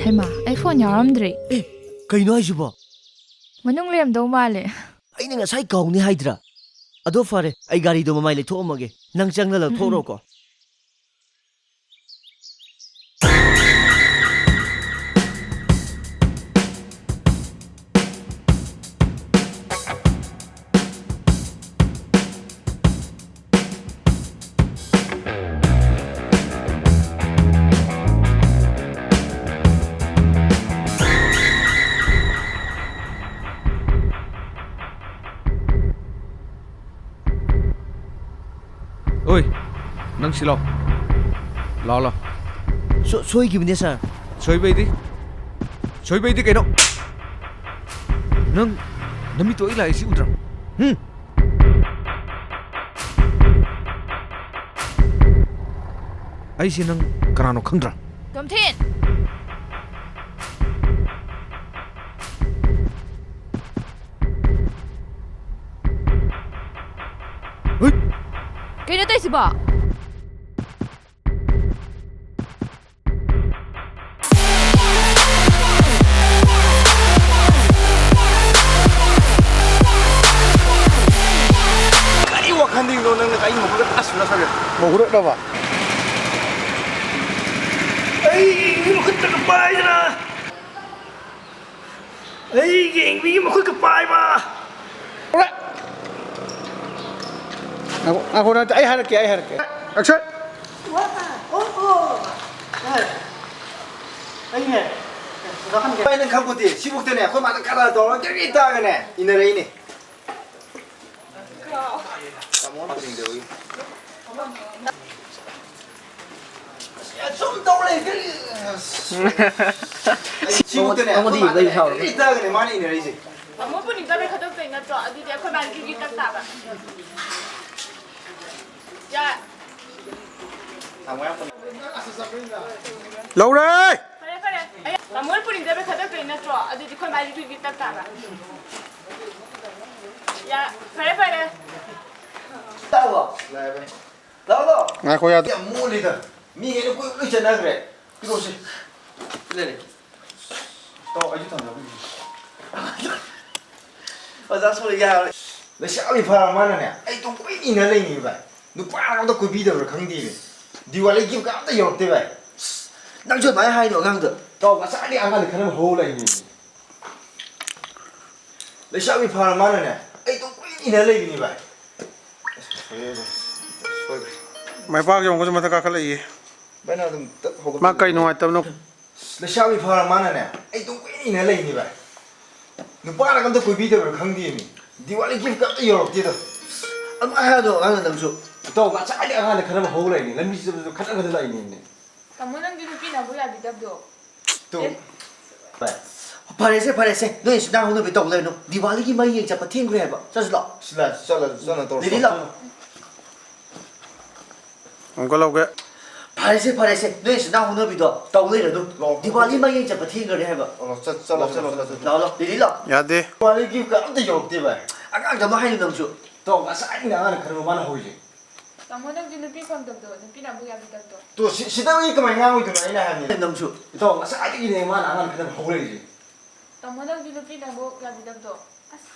ꯍꯩꯃꯥ, ꯑꯩ ꯐꯣꯟ ꯌꯥꯎꯔꯝꯗ꯭ꯔꯦ꯫ ꯑꯦ, ꯀꯩꯅꯣ ꯍꯥꯏꯁꯤꯕꯣ? ꯃꯅꯨꯡ ꯂꯩꯔꯝꯗꯧ ꯃꯥꯜꯂꯦ꯫ ꯑꯩꯅ ꯉꯁꯥꯏ ꯀꯥꯎꯅꯤ ꯍꯥꯏꯗ꯭ꯔꯥ? ꯑꯗꯣ ꯐꯔꯦ, ꯑꯩ ꯒꯥꯔꯤꯗꯣ ꯃꯃꯥꯏ ꯂꯩꯊꯣꯛꯑꯝꯃꯒꯦ, ꯅꯪ ꯆꯪꯅ ꯎꯝ, ꯎꯝ꯫ ꯂꯧꯊꯣꯛꯔꯣꯀꯣ꯫ ꯑꯣꯏ, ꯅꯪ ꯁꯤ ꯂꯥꯎ꯫ ꯂꯥꯎ, ꯂꯥꯎ꯫ ꯁꯣ-, ꯁꯣꯏꯈꯤꯕꯅꯦ, ꯁꯥꯔ꯫ ꯁꯣꯏꯕꯩꯗꯤ? ꯁꯣꯏꯕꯩꯗꯤ ꯀꯩꯅꯣ? ꯅꯪ ꯅꯃꯤꯠꯇꯣ ꯑꯩ ꯂꯥꯛꯏꯁꯤ ꯎꯗ꯭ꯔꯥ? ꯍꯨꯝ? ꯑꯩꯁꯦ ꯅꯪ ꯀꯅꯥꯅꯣ ꯈꯪꯗ꯭ꯔꯥ? ꯇꯣꯝꯊꯤꯟ! ꯍꯨꯏꯠ! ꯀꯩꯅꯣ ꯇꯧꯏꯁꯤꯕꯣ? ꯀꯔꯤ ꯋꯥꯈꯜꯗꯅꯣ ꯅꯪꯅ ꯑꯩ ꯃꯈꯨꯠꯇ ꯇꯥꯁꯤꯜꯂ ꯁꯥꯟꯅ-? ꯃꯍꯨꯔꯛꯂꯕ? ꯑꯩ ꯃꯈꯨꯠꯇꯒ ꯄꯥꯏꯗꯅ! ꯑꯩꯒꯤ ꯏꯪꯕꯤꯒꯤ ꯃꯈꯨꯠꯀ ꯄꯥꯏꯕ! ꯉꯥꯏꯈꯣ, ꯉꯥꯏꯈꯣ, ꯅꯠꯇꯦ, ꯑꯩ ꯍꯥꯏꯔꯛꯀꯦ, ꯑꯩ ꯍꯥꯏꯔꯛꯀꯦ꯫ Action! ꯑꯩꯅꯦ, ꯑꯩꯅ ꯈꯪꯄꯣꯠꯇꯦ, ꯁꯤꯕꯨꯛꯇꯅꯦ, ꯑꯩꯈꯣꯏ ꯃꯥꯅ ꯀꯔꯥ ꯇꯧꯔꯒ ꯒꯥꯔꯤ ꯇꯥꯒꯅꯦ, ꯏꯟꯅꯔꯛꯏꯅꯦ꯫ ꯇꯥꯃꯣ ꯐꯪꯅꯤꯡꯗꯕꯒꯤ꯫ ꯑꯁ, ꯁꯨꯝ ꯇꯧ ꯂꯩ, ꯀꯔꯤ? ꯑꯁ꯫ ꯑꯩ ꯁꯤꯕꯨꯛꯇꯅꯦ, ꯑꯃꯗꯤ ꯑꯩꯈꯣꯏ ꯃꯥꯅ ꯂꯩ ꯁꯥꯎꯔꯦ꯫ ꯀꯔꯤ ꯇꯥꯒꯅꯦ, ꯃꯥꯅ ꯏꯟꯅꯔꯛꯏꯁꯦ꯫ ꯇꯥꯃꯣ ꯄꯨꯅꯤꯡꯗꯕꯩ ꯈꯗꯣꯛꯇꯣꯏ ꯅꯠꯇ꯭ꯔꯣ? ꯑꯗꯨꯗꯤ ꯑꯩꯈꯣꯏ ꯃꯥꯒꯤ ꯒꯤꯒꯤ ꯇꯛ ꯇꯥꯕ꯫ ꯌꯥ꯫ ꯂꯧꯔꯦ! ꯐꯔꯦ, ꯐꯔꯦ꯫ ꯑꯩ ꯇꯥꯃꯣꯅ ꯄꯨꯅꯤꯡꯗꯕꯩ ꯈꯗꯣꯛꯇꯣꯏ ꯅꯠꯇ꯭ꯔꯣ? ꯑꯗꯨꯗꯤ ꯑꯩꯈꯣꯏ ꯃꯥꯒꯤ ꯒꯤꯒꯤ ꯇꯛ ꯇꯥꯕ꯫ ꯌꯥ, ꯐꯔꯦ, ꯐꯔꯦ꯫ ꯇꯥꯕ꯭ꯔꯣ? ꯂꯥꯛꯑꯦ, ꯚꯥꯏ꯫ ꯂꯥꯛꯑꯣ, ꯂꯥꯛꯑꯣ꯫ ꯉꯥꯏꯈꯣ, ꯌꯥꯗꯦ꯫ ꯌꯥꯝ ꯃꯣꯜꯂꯤꯗ꯫ ꯃꯤꯈꯩꯅ ꯀꯣꯏ ꯂꯣꯏ ꯆꯠꯅꯈ꯭ꯔꯦ꯫ ꯄꯤꯔꯛꯑꯣꯁꯦ꯫ ꯁꯤ ꯂꯩꯔꯦ꯫ ꯇꯧ, ꯑꯩꯁꯨ ꯊꯝꯖꯔꯝꯒꯦ꯫ ꯑꯣꯖꯥ ꯁꯣꯔꯤ ꯌꯥꯔꯣꯏ꯫ ꯂꯩꯁꯥꯕꯤ ꯐꯥꯔ ꯃꯥꯅꯅꯦ, ꯑꯩ ꯑꯗꯨꯝ ꯀꯣꯏꯏꯟ ꯏꯟꯅ ꯂꯩꯅꯤ ꯚꯥꯏ꯫ ꯅꯨꯄꯥꯅ ꯑꯝꯇ ꯀꯣꯏꯕꯤꯗꯕ꯭ꯔꯥ ꯈꯪꯗꯦꯃꯤ꯫ ꯗꯤꯋꯥꯂꯤ gift ꯀ ꯑꯝꯇ ꯌꯧꯔꯛꯇꯦ ꯚꯥꯏ꯫ ꯅꯪꯁꯨ ꯑꯗꯨꯃꯥꯏꯅ ꯍꯥꯏꯅꯣ ꯑꯉꯥꯡꯗ꯫ ꯇꯧ, ꯉꯁꯥꯏꯗꯤ ꯑꯉꯥꯡꯗ ꯈꯟꯅꯕ ꯍꯧ ꯂꯩꯅꯤ꯫ ꯂꯩꯁꯥꯕꯤ ꯐꯥꯔ ꯃꯥꯅꯅꯦ, ꯑꯩ ꯑꯗꯨꯝ ꯀꯨꯏꯅ ꯏꯟꯅ ꯂꯩꯕꯅꯤ ꯚꯥꯏ꯫ ꯑꯁ, ꯁꯣꯏꯔꯦ, ꯁꯣꯏꯈ꯭ꯔꯦ꯫ ꯃꯥꯏꯄꯥꯛ ꯌꯣꯡꯒꯁꯨ ꯃꯊꯛ ꯀꯥꯈꯠꯂꯛꯏꯌꯦ꯫ ꯚꯥꯏ, ꯅꯪ ꯑꯗꯨꯝ ꯇꯞ ꯍꯧꯒꯠꯄ ꯃꯥ ꯀꯩ ꯌꯥꯏ꯫ ꯅꯨꯡꯉꯥꯏꯇꯕꯅꯣ? ꯂꯩꯁꯥꯕꯤ ꯐꯥꯔ ꯃꯥꯅꯅꯦ, ꯑꯩ ꯑꯗꯨꯝ ꯀꯨꯏꯅ ꯏꯟꯅ ꯂꯩꯅꯤ ꯚꯥꯏ꯫ ꯅꯨꯄꯥꯅꯒ ꯑꯝꯇ ꯀꯣꯏꯕꯤꯗꯕ꯭ꯔꯥ ꯈꯪꯗꯦꯃꯤ꯫ ꯗꯤꯋꯥꯂꯤ gift ꯀ ꯑꯝꯇ ꯌꯧꯔꯛꯇꯦꯗ꯫ ꯑꯗꯨꯃꯥꯏ ꯍꯥꯏꯗꯣ ꯑꯉꯥꯡꯗ ꯅꯪꯁꯨ꯫ ꯏꯇꯥꯎ, ꯉꯁꯥꯏꯗꯩ ꯑꯉꯥꯡꯗ ꯈꯠꯅꯕ ꯍꯧ ꯂꯩꯅꯤ꯫ ꯂꯝꯕꯤ ꯆꯠꯄꯗꯁꯨ ꯈꯠꯅ ꯈꯠꯅ ꯂꯥꯛꯏꯅꯦꯃꯤ꯫ ꯇꯥꯃꯣ, ꯅꯪꯗꯤ ꯅꯨꯄꯤꯅ ꯑꯃꯨꯛ ꯌꯥꯕꯤꯗꯕꯗꯣ꯫ ꯇꯨ꯫ ꯑꯦ꯫ ꯚꯥꯏ, ꯐꯔꯦꯁꯦ, ꯐꯔꯦꯁꯦ, ꯅꯣꯏ ꯁꯤꯗ ꯍꯧꯅꯕꯤ ꯇꯧ ꯂꯩꯔꯅꯨ꯫ ꯗꯤꯋꯥꯂꯤꯒꯤ ꯃꯩ ꯌꯦꯡ ꯆꯠꯄ ꯊꯦꯡꯈ꯭ꯔꯦ ꯍꯥꯏꯕ꯫ ꯆꯠꯁꯤ ꯂꯥꯛꯑꯣ꯫ ꯁꯤ ꯂꯥꯛꯑꯣ, ꯆꯠꯂꯁꯤ, ꯆꯠꯂ ꯇꯧꯔꯁꯤ꯫ ꯂꯤꯂꯤ ꯂꯥꯛꯑꯣ꯫ ꯑꯃꯨꯛꯀ ꯂꯧꯒꯦ꯫ ꯐꯔꯦꯁꯦ, ꯐꯔꯦꯁꯦ, ꯅꯣꯏ ꯁꯤꯗ ꯍꯧꯅꯕꯤꯗꯣ ꯇꯧ ꯂꯩꯔꯅꯨ꯫ ꯂꯥꯛꯑꯣ꯫ ꯗꯤꯋꯥꯂꯤ ꯃꯩ ꯌꯦꯡ ꯆꯠꯄ ꯊꯦꯡꯈ꯭ꯔꯦ ꯍꯥꯏꯕ꯫ ꯑꯣ, ꯆꯠ-, ꯆꯠꯂꯣ, ꯆꯠꯂꯣ, ꯆꯠꯂꯣ, ꯆꯠꯂꯣ꯫ ꯂꯥꯛꯑꯣ, ꯂꯥꯛꯑꯣ꯫ ꯂꯤꯂꯤ ꯂꯥꯛꯑꯣ꯫ ꯌꯥꯗꯦ꯫ ꯗꯤꯋꯥꯂꯤꯒꯤ ꯀꯝꯇ ꯌꯧꯔꯛꯇꯦ ꯚꯥꯏ꯫ ꯑꯉꯥꯡꯗ ꯑꯃ ꯍꯥꯏꯅꯨ ꯅꯪꯁꯨ꯫ ꯇꯣ, ꯉꯁꯥꯏꯗꯒꯤꯅꯦ ꯑꯉꯥꯡꯅ ꯈꯟꯕ ꯃꯥꯅ ꯍꯧꯔꯤꯁꯦ꯫ ꯇꯥꯃꯣ, ꯅꯪꯗꯤ ꯅꯨꯄꯤ ꯐꯪꯗꯕꯗꯣ, ꯅꯨꯄꯤꯅ ꯑꯃꯨꯛ ꯌꯥꯕꯤꯗꯕꯗꯣ꯫ ꯇꯣ, ꯁꯤ-, ꯁꯤꯗ ꯑꯩ ꯀꯃꯥꯏꯅ ꯉꯥꯡꯉꯣꯏꯗꯣꯏꯅꯣ? ꯑꯩꯅ ꯍꯥꯏꯕꯅꯦ꯫ ꯅꯪꯁꯨ꯫ ꯏꯇꯥꯎ, ꯉꯁꯥꯏꯗꯒꯤꯅꯦ ꯃꯥꯅ ꯑꯉꯥꯡ ꯈꯟꯅꯕ ꯍꯧꯔꯛꯏꯁꯦ꯫ ꯇꯥꯃꯣ, ꯅꯪꯗꯤ ꯅꯨꯄꯤꯅ ꯑꯃꯨꯛ ꯌꯥꯕꯤꯗꯕꯗꯣ꯫ ꯑꯁ꯫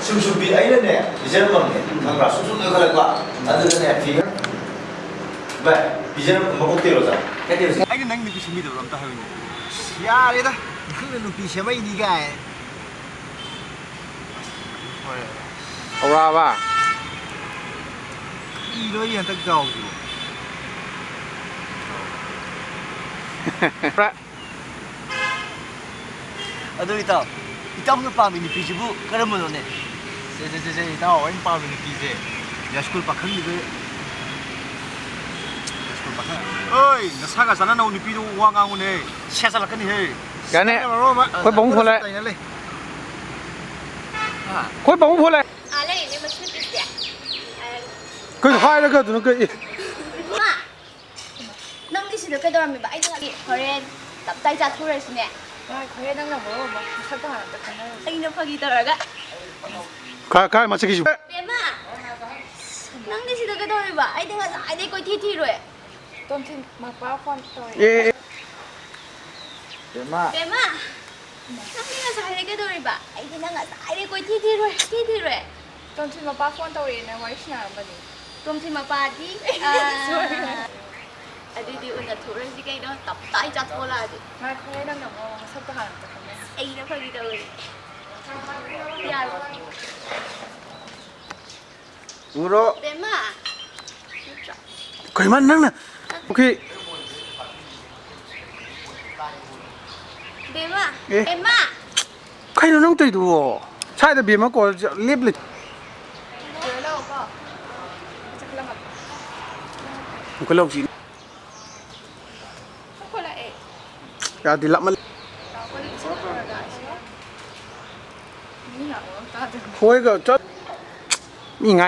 ꯁꯨꯝ ꯁꯨꯝ ꯄꯤ-, ꯑꯩꯅꯅꯦ, ꯄꯤꯖꯔꯝꯃꯕꯅꯦ, ꯈꯪꯕ꯭ꯔꯥ? ꯁꯨꯝ ꯁꯨꯝ ꯅꯣꯏꯈꯠꯂꯛꯄ꯫ ꯑꯗꯨꯗꯅꯦ, ꯐꯤꯒꯔ-, ꯚꯥꯏ, ꯄꯤꯖꯔꯝ-, ꯃꯀꯣꯛ ꯇꯦꯛꯑꯣ, ꯆꯥ꯫ ꯅꯠꯇꯦ, ꯍꯧꯖꯤꯛ ꯑꯩꯅ ꯅꯪ ꯅꯨꯄꯤ ꯁꯦꯝꯕꯤꯗꯕꯗꯣ ꯑꯝꯇ ꯍꯥꯏꯌꯨꯅꯦ꯫ ꯑꯁ, ꯌꯥꯔꯦꯗ, ꯅꯪꯅ ꯅꯨꯄꯤ ꯁꯦꯝꯃꯛꯏꯅꯤ ꯀꯥꯏ꯫ ꯍꯣꯏ꯫ ꯍꯧꯔꯛꯑꯕ? ꯏ ꯂꯣꯏ ꯍꯟꯗꯛ ꯗꯥꯎꯁꯤꯕꯣ꯫ ꯑꯗꯨ ꯏꯇꯥꯎ, ꯏꯇꯥꯎꯅ ꯄꯥꯝꯃꯤ ꯅꯨꯄꯤꯁꯤꯕꯨ ꯀꯔꯝꯕꯅꯣꯅꯦ? ꯁꯦ, ꯁꯦ, ꯁꯦ, ꯁꯦ, ꯏꯇꯥꯎ, ꯑꯩꯅ ꯄꯥꯝꯃꯤ ꯅꯨꯄꯤꯁꯦ ꯌꯥꯏꯁ꯭ꯀꯨꯜ ꯄꯥꯈꯪꯒꯤꯗ, ꯌꯥꯏꯁ꯭ꯀꯨꯜ ꯄꯥꯈꯪ꯫ ꯑꯣꯏ, ꯅꯁꯥꯒ ꯆꯥꯟꯅꯅꯕ ꯅꯨꯄꯤꯗꯨ ꯋꯥ ꯉꯥꯡꯉꯨꯅꯦ, ꯁꯦꯠꯆꯜꯂꯛꯀꯅꯤꯍꯦ꯫ ꯌꯥꯅꯤ꯫ ꯃꯔꯣꯟ ꯑꯃ ꯑꯩꯈꯣꯏ ꯄꯥꯕꯨꯡ ꯐꯣꯟ ꯂꯥꯛꯑꯦ꯫ ꯇꯥꯏꯅ ꯂꯩ꯫ ꯍꯥ? ꯑꯩꯈꯣꯏ ꯄꯥꯕꯨꯡ ꯐꯣꯟ ꯂꯥꯛꯑꯦ꯫ ꯑꯥ, ꯂꯩꯔꯤꯅꯦ, ꯃꯁꯤ ꯅꯨꯄꯤꯁꯦ꯫ ꯀꯩꯅꯣ ꯍꯥꯏꯔꯒ ꯑꯗꯨꯅ ꯀꯩ? ꯃꯥ! ꯅꯪꯗꯤ ꯁꯤꯗ ꯀꯩꯗꯧꯔꯝꯃꯤꯕ? ꯑꯩꯗꯤ ꯍꯣꯔꯦꯟ ꯇꯞ ꯇꯥꯏ ꯆꯥꯊꯣꯛꯎꯔꯁꯤꯅꯦ꯫ ꯉꯥꯏꯈꯣꯍꯦ, ꯅꯪꯅ ꯃꯔꯣꯟ ꯑꯃ ꯃꯁꯛꯇꯣ ꯍꯥꯟꯅ ꯑꯝꯇ ꯈꯪꯅꯔꯣꯏ꯫ ꯑꯩꯅ ꯐꯥꯒꯤ ꯇꯧꯔꯒ꯫ ꯀꯥꯏ, ꯀꯥꯏ ꯃꯁꯛꯀꯤꯁꯤ? ꯕꯦꯝꯃ! ꯅꯪꯗꯤ ꯁꯤꯗ ꯀꯩꯗꯧꯔꯤꯕ? ꯑꯩꯗꯤ ꯉꯁꯥꯏꯗꯩ ꯀꯣꯏꯊꯤ ꯊꯤꯔꯨꯔꯦ꯫ ꯇꯣꯝꯊꯤꯟ ꯃꯄꯥ ꯐꯣꯟ ꯇꯧꯔꯛꯑꯦ꯫ ꯑꯦ, ꯑꯦ꯫ ꯕꯦꯝꯃ! ꯕꯦꯝꯃ! ꯅꯪꯗꯤ ꯉꯁꯥꯏꯗꯩ ꯀꯩꯗꯧꯔꯤꯕ? ꯑꯩꯗꯤ ꯅꯪ ꯉꯁꯥꯏꯗꯩ ꯀꯣꯏꯊꯤ ꯊꯤꯔꯨꯔꯦ, ꯊꯤ ꯊꯤꯔꯨꯔꯦ꯫ ꯇꯣꯝꯊꯤꯟ ꯃꯄꯥ ꯐꯣꯟ ꯇꯧꯔꯛꯑꯦꯅ ꯋꯥꯔꯤ ꯁꯥꯟꯅꯔꯝꯕꯅꯤ꯫ ꯇꯣꯝꯊꯤꯟ ꯃꯄꯥꯗꯤ, ꯑꯥ, sorry꯫ ꯑꯗꯨꯗꯤ ꯎꯅꯊꯣꯛꯎꯔꯁꯤ ꯀꯩꯅꯣ, ꯇꯞ ꯇꯥꯏ ꯆꯥꯊꯣꯛꯂꯛꯑꯗꯤ꯫ ꯉꯥꯏꯈꯣꯍꯦ, ꯅꯪꯅ ꯑꯃꯨꯛ ꯃꯁꯛꯇꯣ ꯍꯥꯟꯅ ꯑꯝꯇ ꯈꯪꯅꯔꯣ꯫ ꯑꯩꯅ ꯐꯥꯒꯤ ꯇꯧꯕꯅꯤ꯫ ꯌꯥꯔꯣ? ꯎꯔꯣ꯫ ꯕꯦꯝꯃ! ꯅꯠꯇ꯭ꯔꯣ? ꯀꯩꯃ ꯅꯪꯅ? ꯑꯣꯀꯦ꯫ ꯕꯦꯝꯃ! ꯑꯦ꯫ ꯕꯦꯝꯃ! ꯀꯩꯅꯣ ꯅꯪ ꯇꯧꯔꯤꯗꯨꯕꯣ? ꯁ꯭ꯋꯥꯏꯗ ꯕꯦꯝꯃ ꯀꯧꯔ ꯂꯦꯞ ꯂꯩ꯫ ꯂꯥꯛꯑꯣꯀꯣ꯫ ꯆꯥꯛ ꯂꯥꯝꯃꯛ꯫ ꯑꯩꯈꯣꯏ ꯂꯧꯁꯤ꯫ ꯑꯩꯈꯣꯏ ꯂꯥꯛꯑꯦ꯫ ꯌꯥꯗꯦ, ꯂꯥꯞꯃꯜꯂꯦ꯫ ꯂꯥꯛꯑꯣ꯫ ꯈꯣꯏꯒ ꯆꯞ